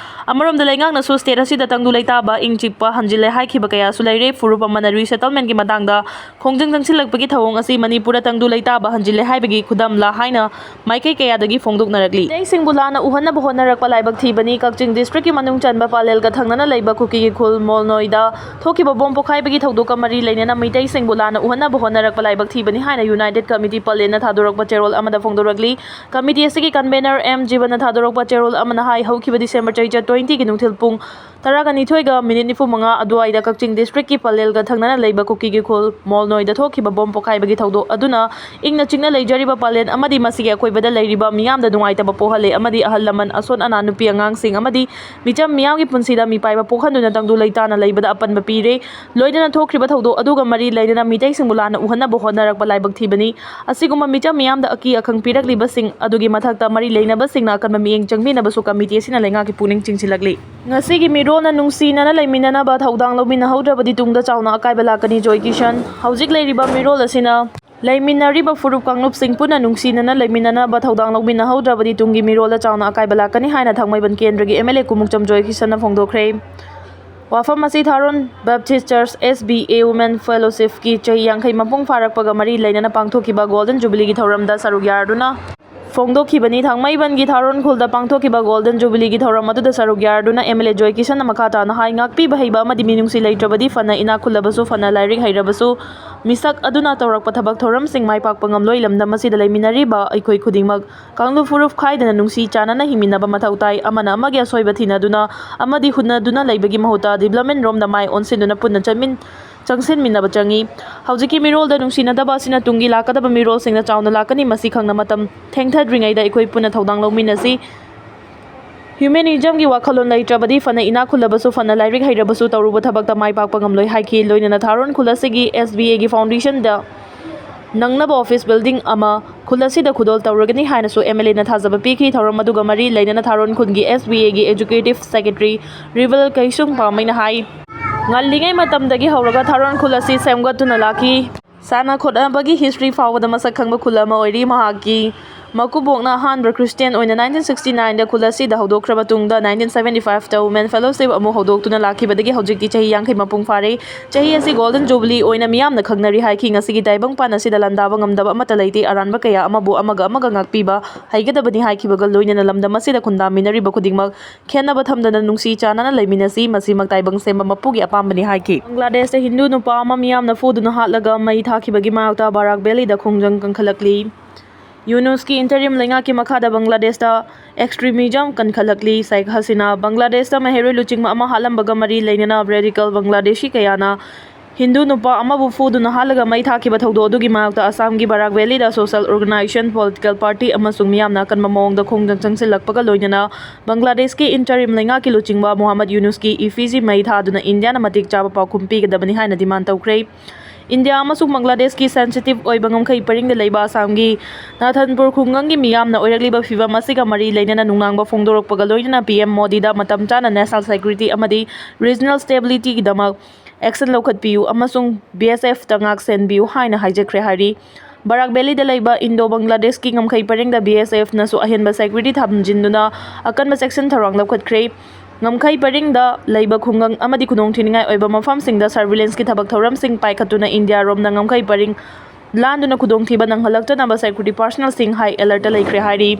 ꯑꯃꯔꯣꯝꯗ ꯂꯩꯉꯥꯛꯅꯁꯨ state ꯑꯁꯤꯗ ꯇꯪꯗꯨ ꯂꯩꯇꯥꯕ, ꯏꯪ ꯆꯤꯛꯄ ꯍꯟꯖꯤꯜꯂꯦ ꯍꯥꯏꯈꯤꯕ ꯀꯌꯥꯁꯨ ꯂꯩꯔꯦ꯫ ꯐꯨꯔꯨꯞ ꯑꯃꯅ resettlementꯀꯤ ꯃꯇꯥꯡꯗ ꯈꯣꯡꯖꯪ ꯆꯪꯁꯤꯜꯂꯛꯄꯒꯤ ꯊꯧꯑꯣꯡ ꯑꯁꯤ ꯃꯅꯤꯄꯨꯔꯗ ꯇꯪꯗꯨ ꯂꯩꯇꯥꯕ ꯍꯟꯖꯤꯜꯂꯦ ꯍꯥꯏꯕꯒꯤ ꯈꯨꯗꯝꯂ ꯍꯥꯏꯅ ꯃꯥꯏꯀꯩ ꯀꯌꯥꯗꯒꯤ ꯐꯣꯡꯗꯣꯛꯅꯔꯛꯂꯤ꯫ ꯃꯤꯇꯩꯁꯤꯡꯕꯨ ꯂꯥꯟꯅ ꯎꯍꯟꯅꯕ ꯍꯣꯠꯅꯔꯛꯄ ꯂꯥꯏꯕꯛ ꯊꯤꯕꯅꯤ꯫ ꯀꯛꯆꯤꯡ districtꯀꯤ ꯃꯅꯨꯡ ꯆꯟꯕ ꯄꯥꯂꯦꯜꯒ ꯊꯪꯅꯅ ꯂꯩꯕ ꯀꯨꯀꯤꯒꯤ ꯈꯨꯜ ꯃꯣꯜꯅꯣꯏꯗ ꯊꯣꯛꯈꯤꯕ bomb ꯄꯣꯈꯥꯏꯕꯒꯤ ꯊꯧꯗꯣꯛꯀ ꯃꯔꯤ ꯂꯩꯅꯅ ꯃꯤꯇꯩꯁꯤꯡꯕꯨ ꯂꯥꯟꯅ ꯎꯍꯟꯅꯕ ꯍꯣꯠꯅꯔꯛꯄ ꯂꯥꯏꯕꯛ ꯊꯤꯕꯅꯤ ꯍꯥꯏꯅ United Committee ꯄꯥꯂꯦꯜꯅ ꯊꯥꯗꯣꯔꯛꯄ ꯆꯦꯔꯣꯜ ꯑꯃꯗ ꯐꯣꯡꯗꯣꯔꯛꯂꯤ꯫ Committee ꯑꯁꯤꯒꯤ convener ꯑꯦꯝ ꯖꯤꯕꯟꯅ ꯊꯥꯗꯣꯔꯛꯄ ꯆꯦꯔꯣꯜ ꯑꯃꯅ ꯍꯥꯏ, ꯍꯧꯈꯤꯕ December ꯆꯩꯆꯠ twentyꯒꯤ ꯅꯨꯡꯊꯤꯜ ꯄꯨꯡ ꯇꯔꯥꯒ ꯅꯤꯊꯣꯏꯒ ꯃꯤꯅꯤꯠ ꯅꯤꯐꯨ ꯃꯉꯥ ꯑꯗꯨꯋꯥꯏꯗ ꯀꯛꯆꯤꯡ ꯗꯤꯁꯇ꯭ꯔꯤꯛꯀꯤ ꯄꯂꯦꯜꯒ ꯊꯪꯅꯅ ꯂꯩꯕ ꯀꯨꯀꯤꯒꯤ ꯈꯨꯜ ꯃꯣꯜꯅꯣꯏꯗ ꯊꯣꯛꯈꯤꯕ ꯕꯣꯝ ꯄꯣꯈꯥꯏꯕꯒꯤ ꯊꯧꯗꯣꯛ ꯑꯗꯨꯅ ꯏꯪꯅ ꯆꯤꯛꯅ ꯂꯩꯖꯔꯤꯕ ꯄꯂꯦꯜ ꯑꯃꯗꯤ ꯃꯁꯤꯒꯤ ꯑꯀꯣꯏꯕꯗ ꯂꯩꯔꯤꯕ ꯃꯤꯌꯥꯝꯗ ꯅꯨꯡꯉꯥꯏꯇꯕ ꯄꯣꯛꯍꯜꯂꯦ ꯑꯃꯗꯤ ꯑꯍꯜ ꯂꯃꯟ, ꯑꯁꯣꯟ ꯑꯅꯥ, ꯅꯨꯄꯤ ꯑꯉꯥꯡꯁꯤꯡ ꯑꯃꯗꯤ ꯃꯤꯆꯝ ꯃꯤꯌꯥꯝꯒꯤ ꯄꯨꯟꯁꯤꯗ ꯃꯤꯄꯥꯏꯕ ꯄꯣꯛꯍꯟꯗꯨꯅ ꯇꯪꯗꯨ ꯂꯩꯇꯥꯅ ꯂꯩꯕꯗ ꯑꯄꯟꯕ ꯄꯤꯔꯦ꯫ ꯂꯣꯏꯅꯅ ꯊꯣꯛꯈ꯭ꯔꯤꯕ ꯊꯧꯗꯣꯛ ꯑꯗꯨꯒ ꯃꯔꯤ ꯂꯩꯅꯅ ꯃꯤꯇꯩꯁꯤꯡꯕꯨ ꯂꯥꯟꯅ ꯎꯍꯟꯅꯕ ꯍꯣꯠꯅꯔꯛꯄ ꯂꯥꯏꯕꯛ ꯊꯤꯕꯅꯤ꯫ ꯑꯁꯤꯒꯨꯝꯕ ꯃꯤꯆꯝ ꯃꯤꯌꯥꯝꯗ ꯑꯀꯤ ꯑꯈꯪ ꯄꯤꯔꯛꯂꯤꯕꯁꯤꯡ ꯑꯗꯨꯒꯤ ꯃꯊꯛꯇ ꯃꯔꯤ ꯂꯩꯅꯕꯁꯤꯡꯅ ꯑꯀꯟꯕ ꯃꯤꯠꯌꯦꯡ ꯆꯪꯕꯤꯅꯕꯁꯨ ꯀꯃꯤꯇꯤ ꯑꯁꯤꯅ ꯂꯩꯉꯥꯛꯀꯤ ꯄꯨꯛꯅꯤꯡ ꯆꯤꯡꯁꯤꯜꯂꯛꯂꯤ꯫ ꯉꯁꯤꯒꯤ ꯃꯤꯔꯣꯜꯅ ꯅꯨꯡꯁꯤꯅꯅ ꯂꯩꯃꯤꯟꯅꯅꯕ ꯊꯧꯗꯥꯡ ꯂꯧꯃꯤꯟꯅꯍꯧꯗ꯭ꯔꯕꯗꯤ ꯇꯨꯡꯗ ꯆꯥꯎꯅ ꯑꯀꯥꯏꯕ ꯂꯥꯛꯀꯅꯤ꯫ ꯖꯣꯏ ꯀꯤꯁꯟ꯫ ꯍꯧꯖꯤꯛ ꯂꯩꯔꯤꯕ ꯃꯤꯔꯣꯜ ꯑꯁꯤꯅ ꯂꯩꯃꯤꯟꯅꯔꯤꯕ ꯐꯨꯔꯨꯞ ꯀꯥꯡꯂꯨꯞꯁꯤꯡ ꯄꯨꯟꯅ ꯅꯨꯡꯁꯤꯅꯅ ꯂꯩꯃꯤꯟꯅꯅꯕ ꯊꯧꯗꯥꯡ ꯂꯧꯃꯤꯟꯅꯍꯧꯗ꯭ꯔꯕꯗꯤ ꯇꯨꯡꯒꯤ ꯃꯤꯔꯣꯜꯗ ꯆꯥꯎꯅ ꯑꯀꯥꯏꯕ ꯂꯥꯛꯀꯅꯤ ꯍꯥꯏꯅ ꯊꯥꯡꯃꯩꯕꯟ ꯀꯦꯟꯗ꯭ꯔꯒꯤ ꯑꯦꯝ ꯑꯦꯜ ꯑꯦ ꯀꯨꯃꯨꯛꯆꯝ ꯖꯣꯏ ꯀꯤꯁꯟꯅ ꯐꯣꯡꯗꯣꯛꯈ꯭ꯔꯦ꯫ ꯋꯥꯐꯝ ꯑꯁꯤ Tharon baptist church S B A women ꯐꯦꯂꯣꯁꯤꯞꯀꯤ ꯆꯍꯤ ꯌꯥꯡꯈꯩ ꯃꯄꯨꯡ ꯐꯥꯔꯛꯄꯒ ꯃꯔꯤ ꯂꯩꯅꯅ ꯄꯥꯡꯊꯣꯛꯈꯤꯕ ꯒꯣꯜꯗꯟ ꯖꯨꯕꯤꯂꯤꯒꯤ ꯊꯧꯔꯝꯗ ꯁꯔꯨꯛ ꯌꯥꯗꯨꯅ ꯐꯣꯡꯗꯣꯛꯈꯤꯕꯅꯤ꯫ ꯊꯥꯡꯃꯩꯕꯟꯒꯤ ꯊꯥꯔꯣꯟ ꯈꯨꯜꯗ ꯄꯥꯡꯊꯣꯛꯈꯤꯕ ꯒꯣꯜꯗꯟ ꯖꯨꯕꯤꯂꯤꯒꯤ ꯊꯧꯔꯝ ꯑꯗꯨꯗ ꯁꯔꯨꯛ ꯌꯥꯗꯨꯅ ꯑꯦꯝ ꯑꯦꯜ ꯑꯦ ꯖꯣꯏ ꯀꯤꯁꯟꯅ ꯃꯈꯥ ꯇꯥꯅ ꯍꯥꯏ, ꯉꯥꯛꯄꯤꯕ ꯍꯩꯕ ꯑꯃꯗꯤ ꯃꯤꯅꯨꯡꯁꯤ ꯂꯩꯇ꯭ꯔꯕꯗꯤ ꯐꯅ ꯏꯅꯥꯛ ꯈꯨꯜꯂꯕꯁꯨ, ꯐꯅ ꯂꯥꯏꯔꯤꯛ ꯍꯩꯔꯕꯁꯨ, ꯃꯤꯁꯛ ꯑꯗꯨꯅ ꯇꯧꯔꯛꯄ ꯊꯕꯛ ꯊꯧꯔꯝꯁꯤꯡ ꯃꯥꯏ ꯄꯥꯛꯄ ꯉꯝꯂꯣꯏ꯫ ꯂꯝꯗꯝ ꯑꯁꯤꯗ ꯂꯩꯃꯤꯟꯅꯔꯤꯕ ꯑꯩꯈꯣꯏ ꯈꯨꯗꯤꯡꯃꯛ ꯀꯥꯡꯂꯨꯞ ꯐꯨꯔꯨꯞ ꯈꯥꯏꯗꯅ ꯅꯨꯡꯁꯤ ꯆꯥꯟꯅꯅ ꯍꯤꯡꯃꯤꯟꯅꯕ ꯃꯊꯧ ꯇꯥꯏ꯫ ꯑꯃꯅ ꯑꯃꯒꯤ ꯑꯁꯣꯏꯕ ꯊꯤꯅꯗꯨꯅ ꯑꯃꯗꯤ ꯍꯨꯟꯅꯗꯨꯅ ꯂꯩꯕꯒꯤ ꯃꯍꯨꯠꯇ ꯗꯤꯕ꯭ꯂꯞꯃꯦꯟ ꯔꯣꯝꯗ ꯃꯥꯏ ꯑꯣꯟꯁꯤꯟꯗꯨꯅ ꯄꯨꯟꯅ ꯆꯠꯃꯤꯟ-, ꯆꯪꯁꯤꯟꯃꯤꯟꯅꯕ ꯆꯪꯏ꯫ ꯍꯧꯖꯤꯛꯀꯤ ꯃꯤꯔꯣꯜꯗ ꯅꯨꯡꯁꯤꯅꯗꯕ ꯑꯁꯤꯅ ꯇꯨꯡꯒꯤ ꯂꯥꯛꯀꯗꯕ ꯃꯤꯔꯣꯜꯁꯤꯡꯅ ꯆꯥꯎꯅ ꯂꯥꯛꯀꯅꯤ꯫ ꯃꯁꯤ ꯈꯪꯅ ꯃꯇꯝ ꯊꯦꯡꯊꯗ꯭ꯔꯤꯉꯩꯗ ꯑꯩꯈꯣꯏ ꯄꯨꯟꯅ ꯊꯧꯗꯥꯡ ꯂꯧꯃꯤꯟꯅꯁꯤ꯫ ꯍ꯭ꯌꯨꯃꯦꯅꯤꯖꯝꯒꯤ ꯋꯥꯈꯜꯂꯣꯟ ꯂꯩꯇ꯭ꯔꯕꯗꯤ ꯐꯅ ꯏꯅꯥꯛ ꯈꯨꯜꯂꯕꯁꯨ, ꯐꯅ ꯂꯥꯏꯔꯤꯛ ꯍꯩꯔꯕꯁꯨ ꯇꯧꯔꯨꯕ ꯊꯕꯛꯇ ꯃꯥꯏ ꯄꯥꯛꯄ ꯉꯝꯂꯣꯏ ꯍꯥꯏꯈꯤ꯫ ꯂꯣꯏꯅꯅ ꯊꯥꯔꯣꯟ ꯈꯨꯜ ꯑꯁꯤꯒꯤ ꯑꯦꯁ ꯕꯤ ꯑꯦꯒꯤ ꯐꯥꯎꯟꯗꯦꯁꯟꯗ ꯅꯪꯅꯕ ꯑꯣꯐꯤꯁ ꯕꯤꯜꯗꯤꯡ ꯑꯃ ꯈꯨꯜ ꯑꯁꯤꯗ ꯈꯨꯗꯣꯜ ꯇꯧꯔꯒꯅꯤ ꯍꯥꯏꯅꯁꯨ ꯑꯦꯝ ꯑꯦꯜ ꯑꯦꯅ ꯊꯥꯖꯕ ꯄꯤꯈꯤ꯫ ꯊꯧꯔꯝ ꯑꯗꯨꯒ ꯃꯔꯤ ꯂꯩꯅꯅ ꯊꯥꯔꯣꯟ ꯈꯨꯜꯒꯤ ꯑꯦꯁ ꯕꯤ ꯑꯦꯒꯤ ꯑꯦꯖꯨꯀꯦꯇꯤꯚ ꯁꯦꯀ꯭ꯔꯦꯇꯔꯤ ꯔꯤꯕꯦꯜ ꯀꯩꯁꯨꯝ ꯄꯥꯝꯃꯩꯅ ꯍꯥꯏ, ꯉꯜꯂꯤꯉꯩ ꯃꯇꯝꯗꯒꯤ ꯍꯧꯔꯒ ꯊꯥꯔꯣꯟ ꯈꯨꯜ ꯑꯁꯤ ꯁꯦꯝꯒꯠꯇꯨꯅ ꯂꯥꯛꯈꯤ꯫ ꯁꯥꯟꯅ ꯈꯣꯠꯅꯕꯒꯤ ꯍꯤꯁꯇ꯭ꯔꯤ ꯐꯥꯎꯕꯗ ꯃꯁꯛ ꯈꯪꯕ ꯈꯨꯜ ꯑꯃ ꯑꯣꯏꯔꯤ꯫ ꯃꯍꯥꯛꯀꯤ ꯃꯀꯨꯕꯣꯛꯅ ꯑꯍꯥꯟꯕ ꯈ꯭ꯔꯤꯁꯇꯤꯌꯥꯟ ꯑꯣꯏꯅ ꯅꯥꯏꯟꯇꯤꯟ ꯁꯤꯛꯁꯇꯤ ꯅꯥꯏꯟꯗ ꯈꯨꯜ ꯑꯁꯤꯗ ꯍꯧꯗꯣꯛꯈ꯭ꯔꯕ ꯇꯨꯡꯗ, ꯅꯥꯏꯟꯇꯤꯟ ꯁꯚꯦꯟꯇꯤ ꯐꯥꯏꯚꯇ ꯋꯨꯃꯦꯟ ꯐꯦꯂꯣꯁꯤꯞ ꯑꯃꯨꯛ ꯍꯧꯗꯣꯛꯇꯨꯅ ꯂꯥꯛꯈꯤꯕꯗꯒꯤ ꯍꯧꯖꯤꯛꯇꯤ ꯆꯍꯤ ꯌꯥꯡꯈꯩ ꯃꯄꯨꯡ ꯐꯥꯔꯦ꯫ ꯆꯍꯤ ꯑꯁꯤ ꯒꯣꯜꯗꯟ ꯖꯨꯕꯤꯂꯤ ꯑꯣꯏꯅ ꯃꯤꯌꯥꯝꯅ ꯈꯪꯅꯔꯤ ꯍꯥꯏꯈꯤ꯫ ꯉꯁꯤꯒꯤ ꯇꯥꯏꯕꯪꯄꯥꯟ ꯑꯁꯤꯗ ꯂꯥꯟꯗꯥꯕ ꯉꯝꯗꯕ ꯑꯃꯠꯇ ꯂꯩꯇꯦ꯫ ꯑꯔꯥꯟꯕ ꯀꯌꯥ ꯑꯃꯕꯨ ꯑꯃꯒ ꯑꯃꯒ ꯉꯥꯛꯄꯤꯕ ꯍꯩꯒꯗꯕꯅꯤ ꯍꯥꯏꯈꯤꯕꯒ ꯂꯣꯏꯅꯅ ꯂꯝꯗꯝ ꯑꯁꯤꯗ ꯈꯨꯟꯗꯥꯃꯤꯟꯅꯔꯤꯕ ꯈꯨꯗꯤꯡꯃꯛ ꯈꯦꯟꯅꯕ ꯊꯝꯗꯅ ꯅꯨꯡꯁꯤ ꯆꯥꯟꯅꯅ ꯂꯩꯃꯤꯟꯅꯁꯤ꯫ ꯃꯁꯤꯃꯛ ꯇꯥꯏꯕꯪ ꯁꯦꯝꯕ ꯃꯄꯨꯒꯤ ꯑꯄꯥꯝꯕꯅꯤ ꯍꯥꯏꯈꯤ꯫ ꯕꯪꯒ꯭ꯂꯥꯗꯦꯁꯇ ꯍꯤꯟꯗꯨ ꯅꯨꯄꯥ ꯑꯃ ꯃꯤꯌꯥꯝꯅ ꯐꯨꯗꯨꯅ ꯍꯥꯠꯂꯒ ꯃꯩ ꯊꯥꯈꯤꯕꯒꯤ ꯃꯥꯌꯣꯛꯇ ꯕꯥꯔꯥꯛ ꯚꯦꯂꯤꯗ ꯈꯣꯡꯖꯪ ꯀꯟꯈꯠꯂꯛꯂꯤ꯫ ꯌꯨꯅꯨꯁꯀꯤ interim ꯂꯩꯉꯥꯛꯀꯤ ꯃꯈꯥꯗ ꯕꯪꯒ꯭ꯂꯥꯗꯦꯁꯇ extremism ꯀꯟꯈꯠꯂꯛꯂꯤ꯫ ꯁꯦꯈ ꯍꯁꯤꯅꯥ ꯕꯪꯒ꯭ꯂꯥꯗꯦꯁꯇ ꯃꯍꯩꯔꯣꯏ ꯂꯨꯆꯤꯡꯕ ꯑꯃ ꯍꯥꯠꯂꯝꯕꯒ ꯃꯔꯤ ꯂꯩꯅꯅ radical ꯕꯪꯒ꯭ꯂꯥꯗꯦꯁꯤ ꯀꯌꯥꯅ ꯍꯤꯟꯗꯨ ꯅꯨꯄꯥ ꯑꯃꯕꯨ ꯐꯨꯗꯨꯅ ꯍꯥꯠꯂꯒ ꯃꯩ ꯊꯥꯈꯤꯕ ꯊꯧꯗꯣꯛ ꯑꯗꯨꯒꯤ ꯃꯥꯌꯣꯛꯇ ꯑꯁꯥꯝꯒꯤ ꯕꯔꯥꯛ valid social organisation, political party ꯑꯃꯁꯨꯡ ꯃꯤꯌꯥꯝꯅ ꯑꯀꯟꯕ ꯃꯑꯣꯡꯗ ꯈꯣꯡꯖꯪ ꯆꯪꯁꯤꯜꯂꯛꯄꯒ ꯂꯣꯏꯅꯅ ꯕꯪꯒ꯭ꯂꯥꯗꯦꯁꯀꯤ interim ꯂꯩꯉꯥꯛꯀꯤ ꯂꯨꯆꯤꯡꯕ ꯃꯨꯍꯝꯃꯗ ꯌꯨꯅꯨꯁꯀꯤ effigy ꯃꯩ ꯊꯥꯗꯨꯅ ꯏꯟꯗꯤꯌꯥꯅ ꯃꯇꯤꯛ ꯆꯥꯕ ꯄꯥꯎꯈꯨꯝ ꯄꯤꯒꯗꯕꯅꯤ ꯍꯥꯏꯅ demand ꯇꯧꯈ꯭ꯔꯦ꯫ ꯏꯟꯗꯤꯌꯥ ꯑꯃꯁꯨꯡ ꯕꯪꯒ꯭ꯂꯥꯗꯦꯁꯀꯤ sensitive ꯑꯣꯏꯕ ꯉꯝꯈꯩ ꯄꯔꯤꯡꯗ ꯂꯩꯕ ꯑꯁꯥꯝꯒꯤ ꯅꯥꯊꯟꯄꯨꯔ ꯈꯨꯡꯒꯪꯒꯤ ꯃꯤꯌꯥꯝꯅ ꯑꯣꯏꯔꯛꯂꯤꯕ ꯐꯤꯚꯝ ꯑꯁꯤꯒ ꯃꯔꯤ ꯂꯩꯅꯅ ꯅꯨꯡꯅꯥꯡꯕ ꯐꯣꯡꯗꯣꯔꯛꯄꯒ ꯂꯣꯏꯅꯅ PM ꯃꯣꯗꯤꯗ ꯃꯇꯝ ꯆꯥꯅ national security ꯑꯃꯗꯤ regional stabilityꯒꯤꯗꯃꯛ action ꯂꯧꯈꯠꯄꯤꯌꯨ ꯑꯃꯁꯨꯡ BSFꯇ ꯉꯥꯛ ꯁꯦꯟꯕꯤꯌꯨ ꯍꯥꯏꯅ ꯍꯥꯏꯖꯈ꯭ꯔꯦ ꯍꯥꯏꯔꯤ꯫ ꯕꯔꯥꯛ ꯚꯦꯂꯤꯗ ꯂꯩꯕ ꯏꯟꯗꯣ ꯕꯪꯒ꯭ꯂꯥꯗꯦꯁꯀꯤ ꯉꯝꯈꯩ ꯄꯔꯤꯡꯗ BSFꯅꯁꯨ ꯑꯍꯦꯟꯕ security ꯊꯝꯖꯤꯟꯗꯨꯅ ꯑꯀꯟꯕ ꯆꯦꯛꯁꯤꯟ ꯊꯧꯔꯥꯡ ꯂꯧꯈꯠꯈ꯭ꯔꯦ꯫ ꯉꯝꯈꯩ ꯄꯔꯤꯡꯗ ꯂꯩꯕ ꯈꯨꯡꯒꯪ ꯑꯃꯗꯤ ꯈꯨꯗꯣꯡꯊꯤꯅꯤꯡꯉꯥꯏ ꯑꯣꯏꯕ ꯃꯐꯝꯁꯤꯡꯗ surveillanceꯀꯤ ꯊꯕꯛ ꯊꯧꯔꯝꯁꯤꯡ ꯄꯥꯏꯈꯠꯇꯨꯅ ꯏꯟꯗꯤꯌꯥꯔꯣꯝꯗ ꯉꯝꯈꯩ ꯄꯔꯤꯡ ꯂꯥꯟꯗꯨꯅ ꯈꯨꯗꯣꯡꯊꯤꯕ ꯅꯪꯍꯜꯂꯛꯇꯅꯕ security personnelꯁꯤꯡ high alertꯇ ꯂꯩꯈ꯭ꯔꯦ ꯍꯥꯏꯔꯤ꯫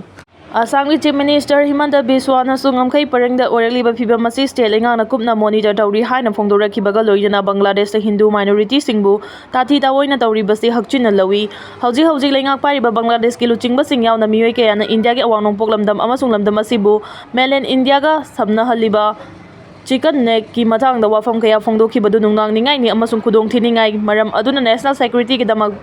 ꯑꯁꯥꯝꯒꯤ Chief Minister ꯍꯤꯃꯟꯇ ꯕꯤꯁ꯭ꯋꯥꯅꯁꯨ ꯉꯝꯈꯩ ꯄꯔꯤꯡꯗ ꯑꯣꯏꯔꯛꯂꯤꯕ ꯐꯤꯚꯝ ꯑꯁꯤ state ꯂꯩꯉꯥꯛꯅ ꯀꯨꯞꯅ monitor ꯇꯧꯔꯤ ꯍꯥꯏꯅ ꯐꯣꯡꯗꯣꯔꯛꯈꯤꯕꯒ ꯂꯣꯏꯅꯅ ꯕꯪꯒ꯭ꯂꯥꯗꯦꯁꯇ ꯍꯤꯟꯗꯨ minorityꯁꯤꯡꯕꯨ ꯇꯥꯊꯤ ꯇꯥꯑꯣꯏꯅ ꯇꯧꯔꯤꯕꯁꯤ ꯍꯛꯆꯤꯟꯅ ꯂꯧꯏ꯫ ꯍꯧꯖꯤꯛ ꯍꯧꯖꯤꯛ ꯂꯩꯉꯥꯛ ꯄꯥꯏꯔꯤꯕ ꯕꯪꯒ꯭ꯂꯥꯗꯦꯁꯀꯤ ꯂꯨꯆꯤꯡꯕꯁꯤꯡ ꯌꯥꯎꯅ ꯃꯤꯑꯣꯏ ꯀꯌꯥꯅ ꯏꯟꯗꯤꯌꯥꯒꯤ ꯑꯋꯥꯡ ꯅꯣꯡꯄꯣꯛ ꯂꯝꯗꯝ ꯑꯃꯁꯨꯡ ꯂꯝꯗꯝ ꯑꯁꯤꯕꯨ mainland ꯏꯟꯗꯤꯌꯥꯒ ꯁꯝꯅꯍꯜꯂꯤꯕ chicken neckꯀꯤ ꯃꯇꯥꯡꯗ ꯋꯥꯐꯝ ꯀꯌꯥ ꯐꯣꯡꯗꯣꯛꯈꯤꯕꯗꯨ ꯅꯨꯡꯅꯥꯡꯅꯤꯡꯉꯥꯏꯅꯤ ꯑꯃꯁꯨꯡ ꯈꯨꯗꯣꯡꯊꯤꯅꯤꯡꯉꯥꯏ꯫ ꯃꯔꯝ ꯑꯗꯨꯅ national securityꯒꯤꯗꯃꯛ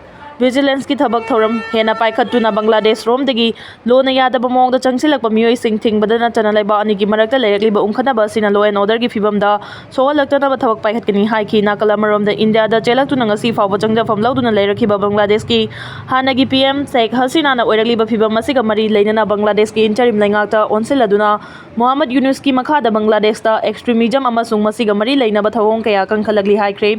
vigilanceꯀꯤ ꯊꯕꯛ ꯊꯧꯔꯝ ꯍꯦꯟꯅ ꯄꯥꯏꯈꯠꯇꯨꯅ ꯕꯪꯒ꯭ꯂꯥꯗꯦꯁꯔꯣꯝꯗꯒꯤ ꯂꯣꯟꯅ ꯌꯥꯗꯕ ꯃꯑꯣꯡꯗ ꯆꯪꯁꯤꯜꯂꯛꯄ ꯃꯤꯑꯣꯏꯁꯤꯡ ꯊꯤꯡꯕꯗ ꯅꯠꯇꯅ ꯂꯩꯕꯥꯛ ꯑꯅꯤꯒꯤ ꯃꯔꯛꯇ ꯂꯩꯔꯛꯂꯤꯕ ꯎꯪꯈꯠꯅꯕ ꯑꯁꯤꯅ law and orderꯒꯤ ꯐꯤꯕꯝꯗ ꯁꯣꯛꯍꯜꯂꯛꯇꯅꯕ ꯊꯕꯛ ꯄꯥꯏꯈꯠꯀꯅꯤ ꯍꯥꯏꯈꯤ꯫ ꯅꯥꯀꯜ ꯑꯃꯔꯣꯝꯗ ꯏꯟꯗꯤꯌꯥꯗ ꯆꯦꯜꯂꯛꯇꯨꯅ ꯉꯁꯤ ꯐꯥꯎꯕ ꯆꯪꯖꯐꯝ ꯂꯧꯗꯨꯅ ꯂꯩꯔꯛꯈꯤꯕ ꯕꯪꯒ꯭ꯂꯥꯗꯦꯁꯀꯤ ꯍꯥꯟꯅꯒꯤ PM ꯁꯦꯈ ꯍꯁꯤꯅꯥꯅ ꯑꯣꯏꯔꯛꯂꯤꯕ ꯐꯤꯕꯝ ꯑꯁꯤꯒ ꯃꯔꯤ ꯂꯩꯅꯅ ꯕꯪꯒ꯭ꯂꯥꯗꯦꯁꯀꯤ interim ꯂꯩꯉꯥꯛꯇ ꯑꯣꯟꯁꯤꯜꯂꯗꯨꯅ ꯃꯨꯍꯝꯃꯗ ꯌꯨꯅꯨꯁꯀꯤ ꯃꯈꯥꯗ ꯕꯪꯒ꯭ꯂꯥꯗꯦꯁꯇ extremism ꯑꯃꯁꯨꯡ ꯃꯁꯤꯒ ꯃꯔꯤ ꯂꯩꯅꯕ ꯊꯧꯑꯣꯡ ꯀꯌꯥ ꯀꯟꯈꯠꯂꯛꯂꯤ ꯍꯥꯏꯈ꯭ꯔꯦ꯫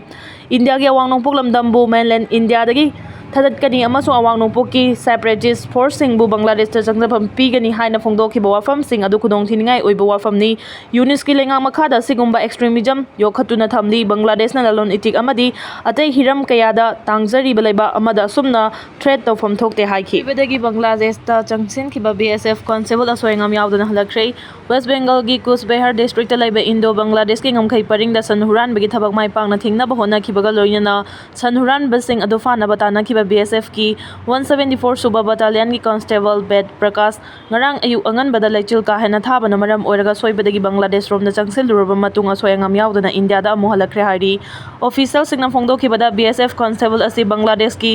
ꯏꯟꯗꯤꯌꯥꯒꯤ ꯑꯋꯥꯡ ꯅꯣꯡꯄꯣꯛ ꯂꯝꯗꯝꯕꯨ mainland ꯏꯟꯗꯤꯌꯥꯗꯒꯤ ꯊꯥꯗꯠꯀꯅꯤ ꯑꯃꯁꯨꯡ ꯑꯋꯥꯡ ꯅꯣꯡꯄꯣꯛꯀꯤ separatist forceꯁꯤꯡꯕꯨ ꯕꯪꯒ꯭ꯂꯥꯗꯦꯁꯇ ꯆꯪꯖꯐꯝ ꯄꯤꯒꯅꯤ ꯍꯥꯏꯅ ꯐꯣꯡꯗꯣꯛꯈꯤꯕ ꯋꯥꯐꯝꯁꯤꯡ ꯑꯗꯨ ꯈꯨꯗꯣꯡꯊꯤꯅꯤꯡꯉꯥꯏ ꯑꯣꯏꯕ ꯋꯥꯐꯝꯅꯤ꯫ ꯌꯨꯅꯨꯁꯀꯤ ꯂꯩꯉꯥꯛ ꯃꯈꯥꯗ ꯑꯁꯤꯒꯨꯝꯕ extremism ꯌꯣꯛꯈꯠꯇꯨꯅ ꯊꯝꯂꯤ꯫ ꯕꯪꯒ꯭ꯂꯥꯗꯦꯁꯅ ꯂꯂꯣꯟ ꯏꯇꯤꯛ ꯑꯃꯗꯤ ꯑꯇꯩ ꯍꯤꯔꯝ ꯀꯌꯥꯗ ꯇꯥꯡꯖꯔꯤꯕ ꯂꯩꯕꯥꯛ ꯑꯃꯗ ꯑꯁꯨꯝꯅ threat ꯇꯧꯐꯝ ꯊꯣꯛꯇꯦ ꯍꯥꯏꯈꯤ꯫ ꯍꯥꯏꯕꯗꯒꯤ ꯕꯪꯒ꯭ꯂꯥꯗꯦꯁꯇ ꯆꯪꯁꯤꯟꯈꯤꯕ BSF constable ꯑꯁꯣꯏ ꯑꯉꯥꯝ ꯌꯥꯎꯗꯅ ꯍꯜꯂꯛꯈ꯭ꯔꯦ꯫ ꯋꯦꯁ ꯕꯦꯡꯒꯜꯒꯤ ꯀꯨꯆ ꯕꯦꯍꯥꯔ ꯗꯤꯁꯇ꯭ꯔꯤꯛꯇ ꯂꯩꯕ ꯏꯟꯗꯣ ꯕꯪꯒ꯭ꯂꯥꯗꯦꯁꯀꯤ ꯉꯝꯈꯩ ꯄꯔꯤꯡꯗ ꯁꯟ ꯍꯨꯔꯥꯟꯕꯒꯤ ꯊꯕꯛ ꯃꯥꯏ ꯄꯥꯛꯅ ꯊꯤꯡꯅꯕ ꯍꯣꯠꯅꯈꯤꯕꯒ ꯂꯣꯏꯅꯅ ꯁꯟ ꯍꯨꯔꯥꯟꯕꯁꯤꯡ ꯑꯗꯨ ꯐꯥꯅꯕ ꯇꯥꯟꯅꯈꯤꯕ ꯕꯤ ꯑꯦꯁ ꯑꯦꯐꯀꯤ ꯋꯥꯟ ꯁꯕꯦꯟꯇꯤ ꯐꯣꯔ ꯁꯨꯕ ꯕꯇꯥꯂꯤꯌꯟꯒꯤ ꯀꯣꯟꯁꯇꯦꯕꯜ ꯕꯦꯗ ꯄ꯭ꯔꯀꯥꯁ ꯉꯔꯥꯡ ꯑꯌꯨꯛ ꯑꯉꯟꯕꯗ ꯂꯩꯆꯤꯜ ꯀꯥ ꯍꯦꯟꯅ ꯊꯥꯕꯅ ꯃꯔꯝ ꯑꯣꯏꯔꯒ ꯁꯣꯏꯕꯗꯒꯤ ꯕꯪꯒ꯭ꯂꯥꯗꯦꯁꯔꯣꯝꯗ ꯆꯪꯁꯤꯜꯂꯨꯔꯕ ꯃꯇꯨꯡ ꯑꯁꯣꯏ ꯑꯉꯥꯝ ꯌꯥꯎꯗꯅ ꯏꯟꯗꯤꯌꯥꯗ ꯑꯃꯨꯛ ꯍꯜꯂꯛꯈ꯭ꯔꯦ ꯍꯥꯏꯔꯤ꯫ ꯑꯣꯐꯤꯁꯤꯌꯦꯜꯁꯤꯡꯅ ꯐꯣꯡꯗꯣꯛꯈꯤꯕꯗ, ꯕꯤ ꯑꯦꯁ ꯑꯦꯐ ꯀꯣꯟꯁꯇꯦꯕꯜ ꯑꯁꯤ ꯕꯪꯒ꯭ꯂꯥꯗꯦꯁꯀꯤ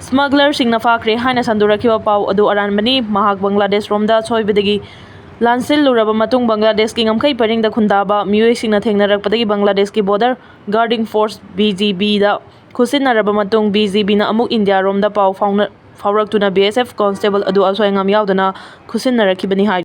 ꯁ꯭ꯃꯒꯂꯔꯁꯤꯡꯅ ꯐꯥꯈ꯭ꯔꯦ ꯍꯥꯏꯅ ꯁꯟꯗꯣꯔꯛꯈꯤꯕ ꯄꯥꯎ ꯑꯗꯨ ꯑꯔꯥꯟꯕꯅꯤ꯫ ꯃꯍꯥꯛ ꯕꯪꯒ꯭ꯂꯥꯗꯦꯁꯔꯣꯝꯗ ꯁꯣꯏꯕꯗꯒꯤ ꯂꯥꯟꯁꯤꯜꯂꯨꯔꯕ ꯃꯇꯨꯡ ꯕꯪꯒ꯭ꯂꯥꯗꯦꯁꯀꯤ ꯉꯝꯈꯩ ꯄꯔꯤꯡꯗ ꯈꯨꯟꯗꯥꯕ ꯃꯤꯑꯣꯏꯁꯤꯡꯅ ꯊꯦꯡꯅꯔꯛꯄꯗꯒꯤ ꯕꯪꯒ꯭ꯂꯥꯗꯦꯁꯀꯤ ꯕꯣꯔꯗꯔ ꯒꯥꯔꯗꯤꯡ ꯐꯣꯔꯁ, ꯕꯤ ꯖꯤ ꯕꯤꯗ ꯈꯨꯠꯁꯤꯟꯅꯔꯕ ꯃꯇꯨꯡ ꯕꯤ ꯖꯤ ꯕꯤꯅ ꯑꯃꯨꯛ ꯏꯟꯗꯤꯌꯥꯔꯣꯝꯗ ꯄꯥꯎ ꯐꯥꯎꯅ-, ꯐꯥꯎꯔꯛꯇꯨꯅ ꯕꯤ ꯑꯦꯁ ꯑꯦꯐ ꯀꯣꯟꯁꯇꯦꯕꯜ ꯑꯗꯨ ꯑꯁꯣꯏ ꯑꯉꯥꯝ ꯌꯥꯎꯗꯅ ꯈꯨꯠꯁꯤꯟꯅꯔꯛꯈꯤꯕꯅꯤ ꯍꯥꯏ꯫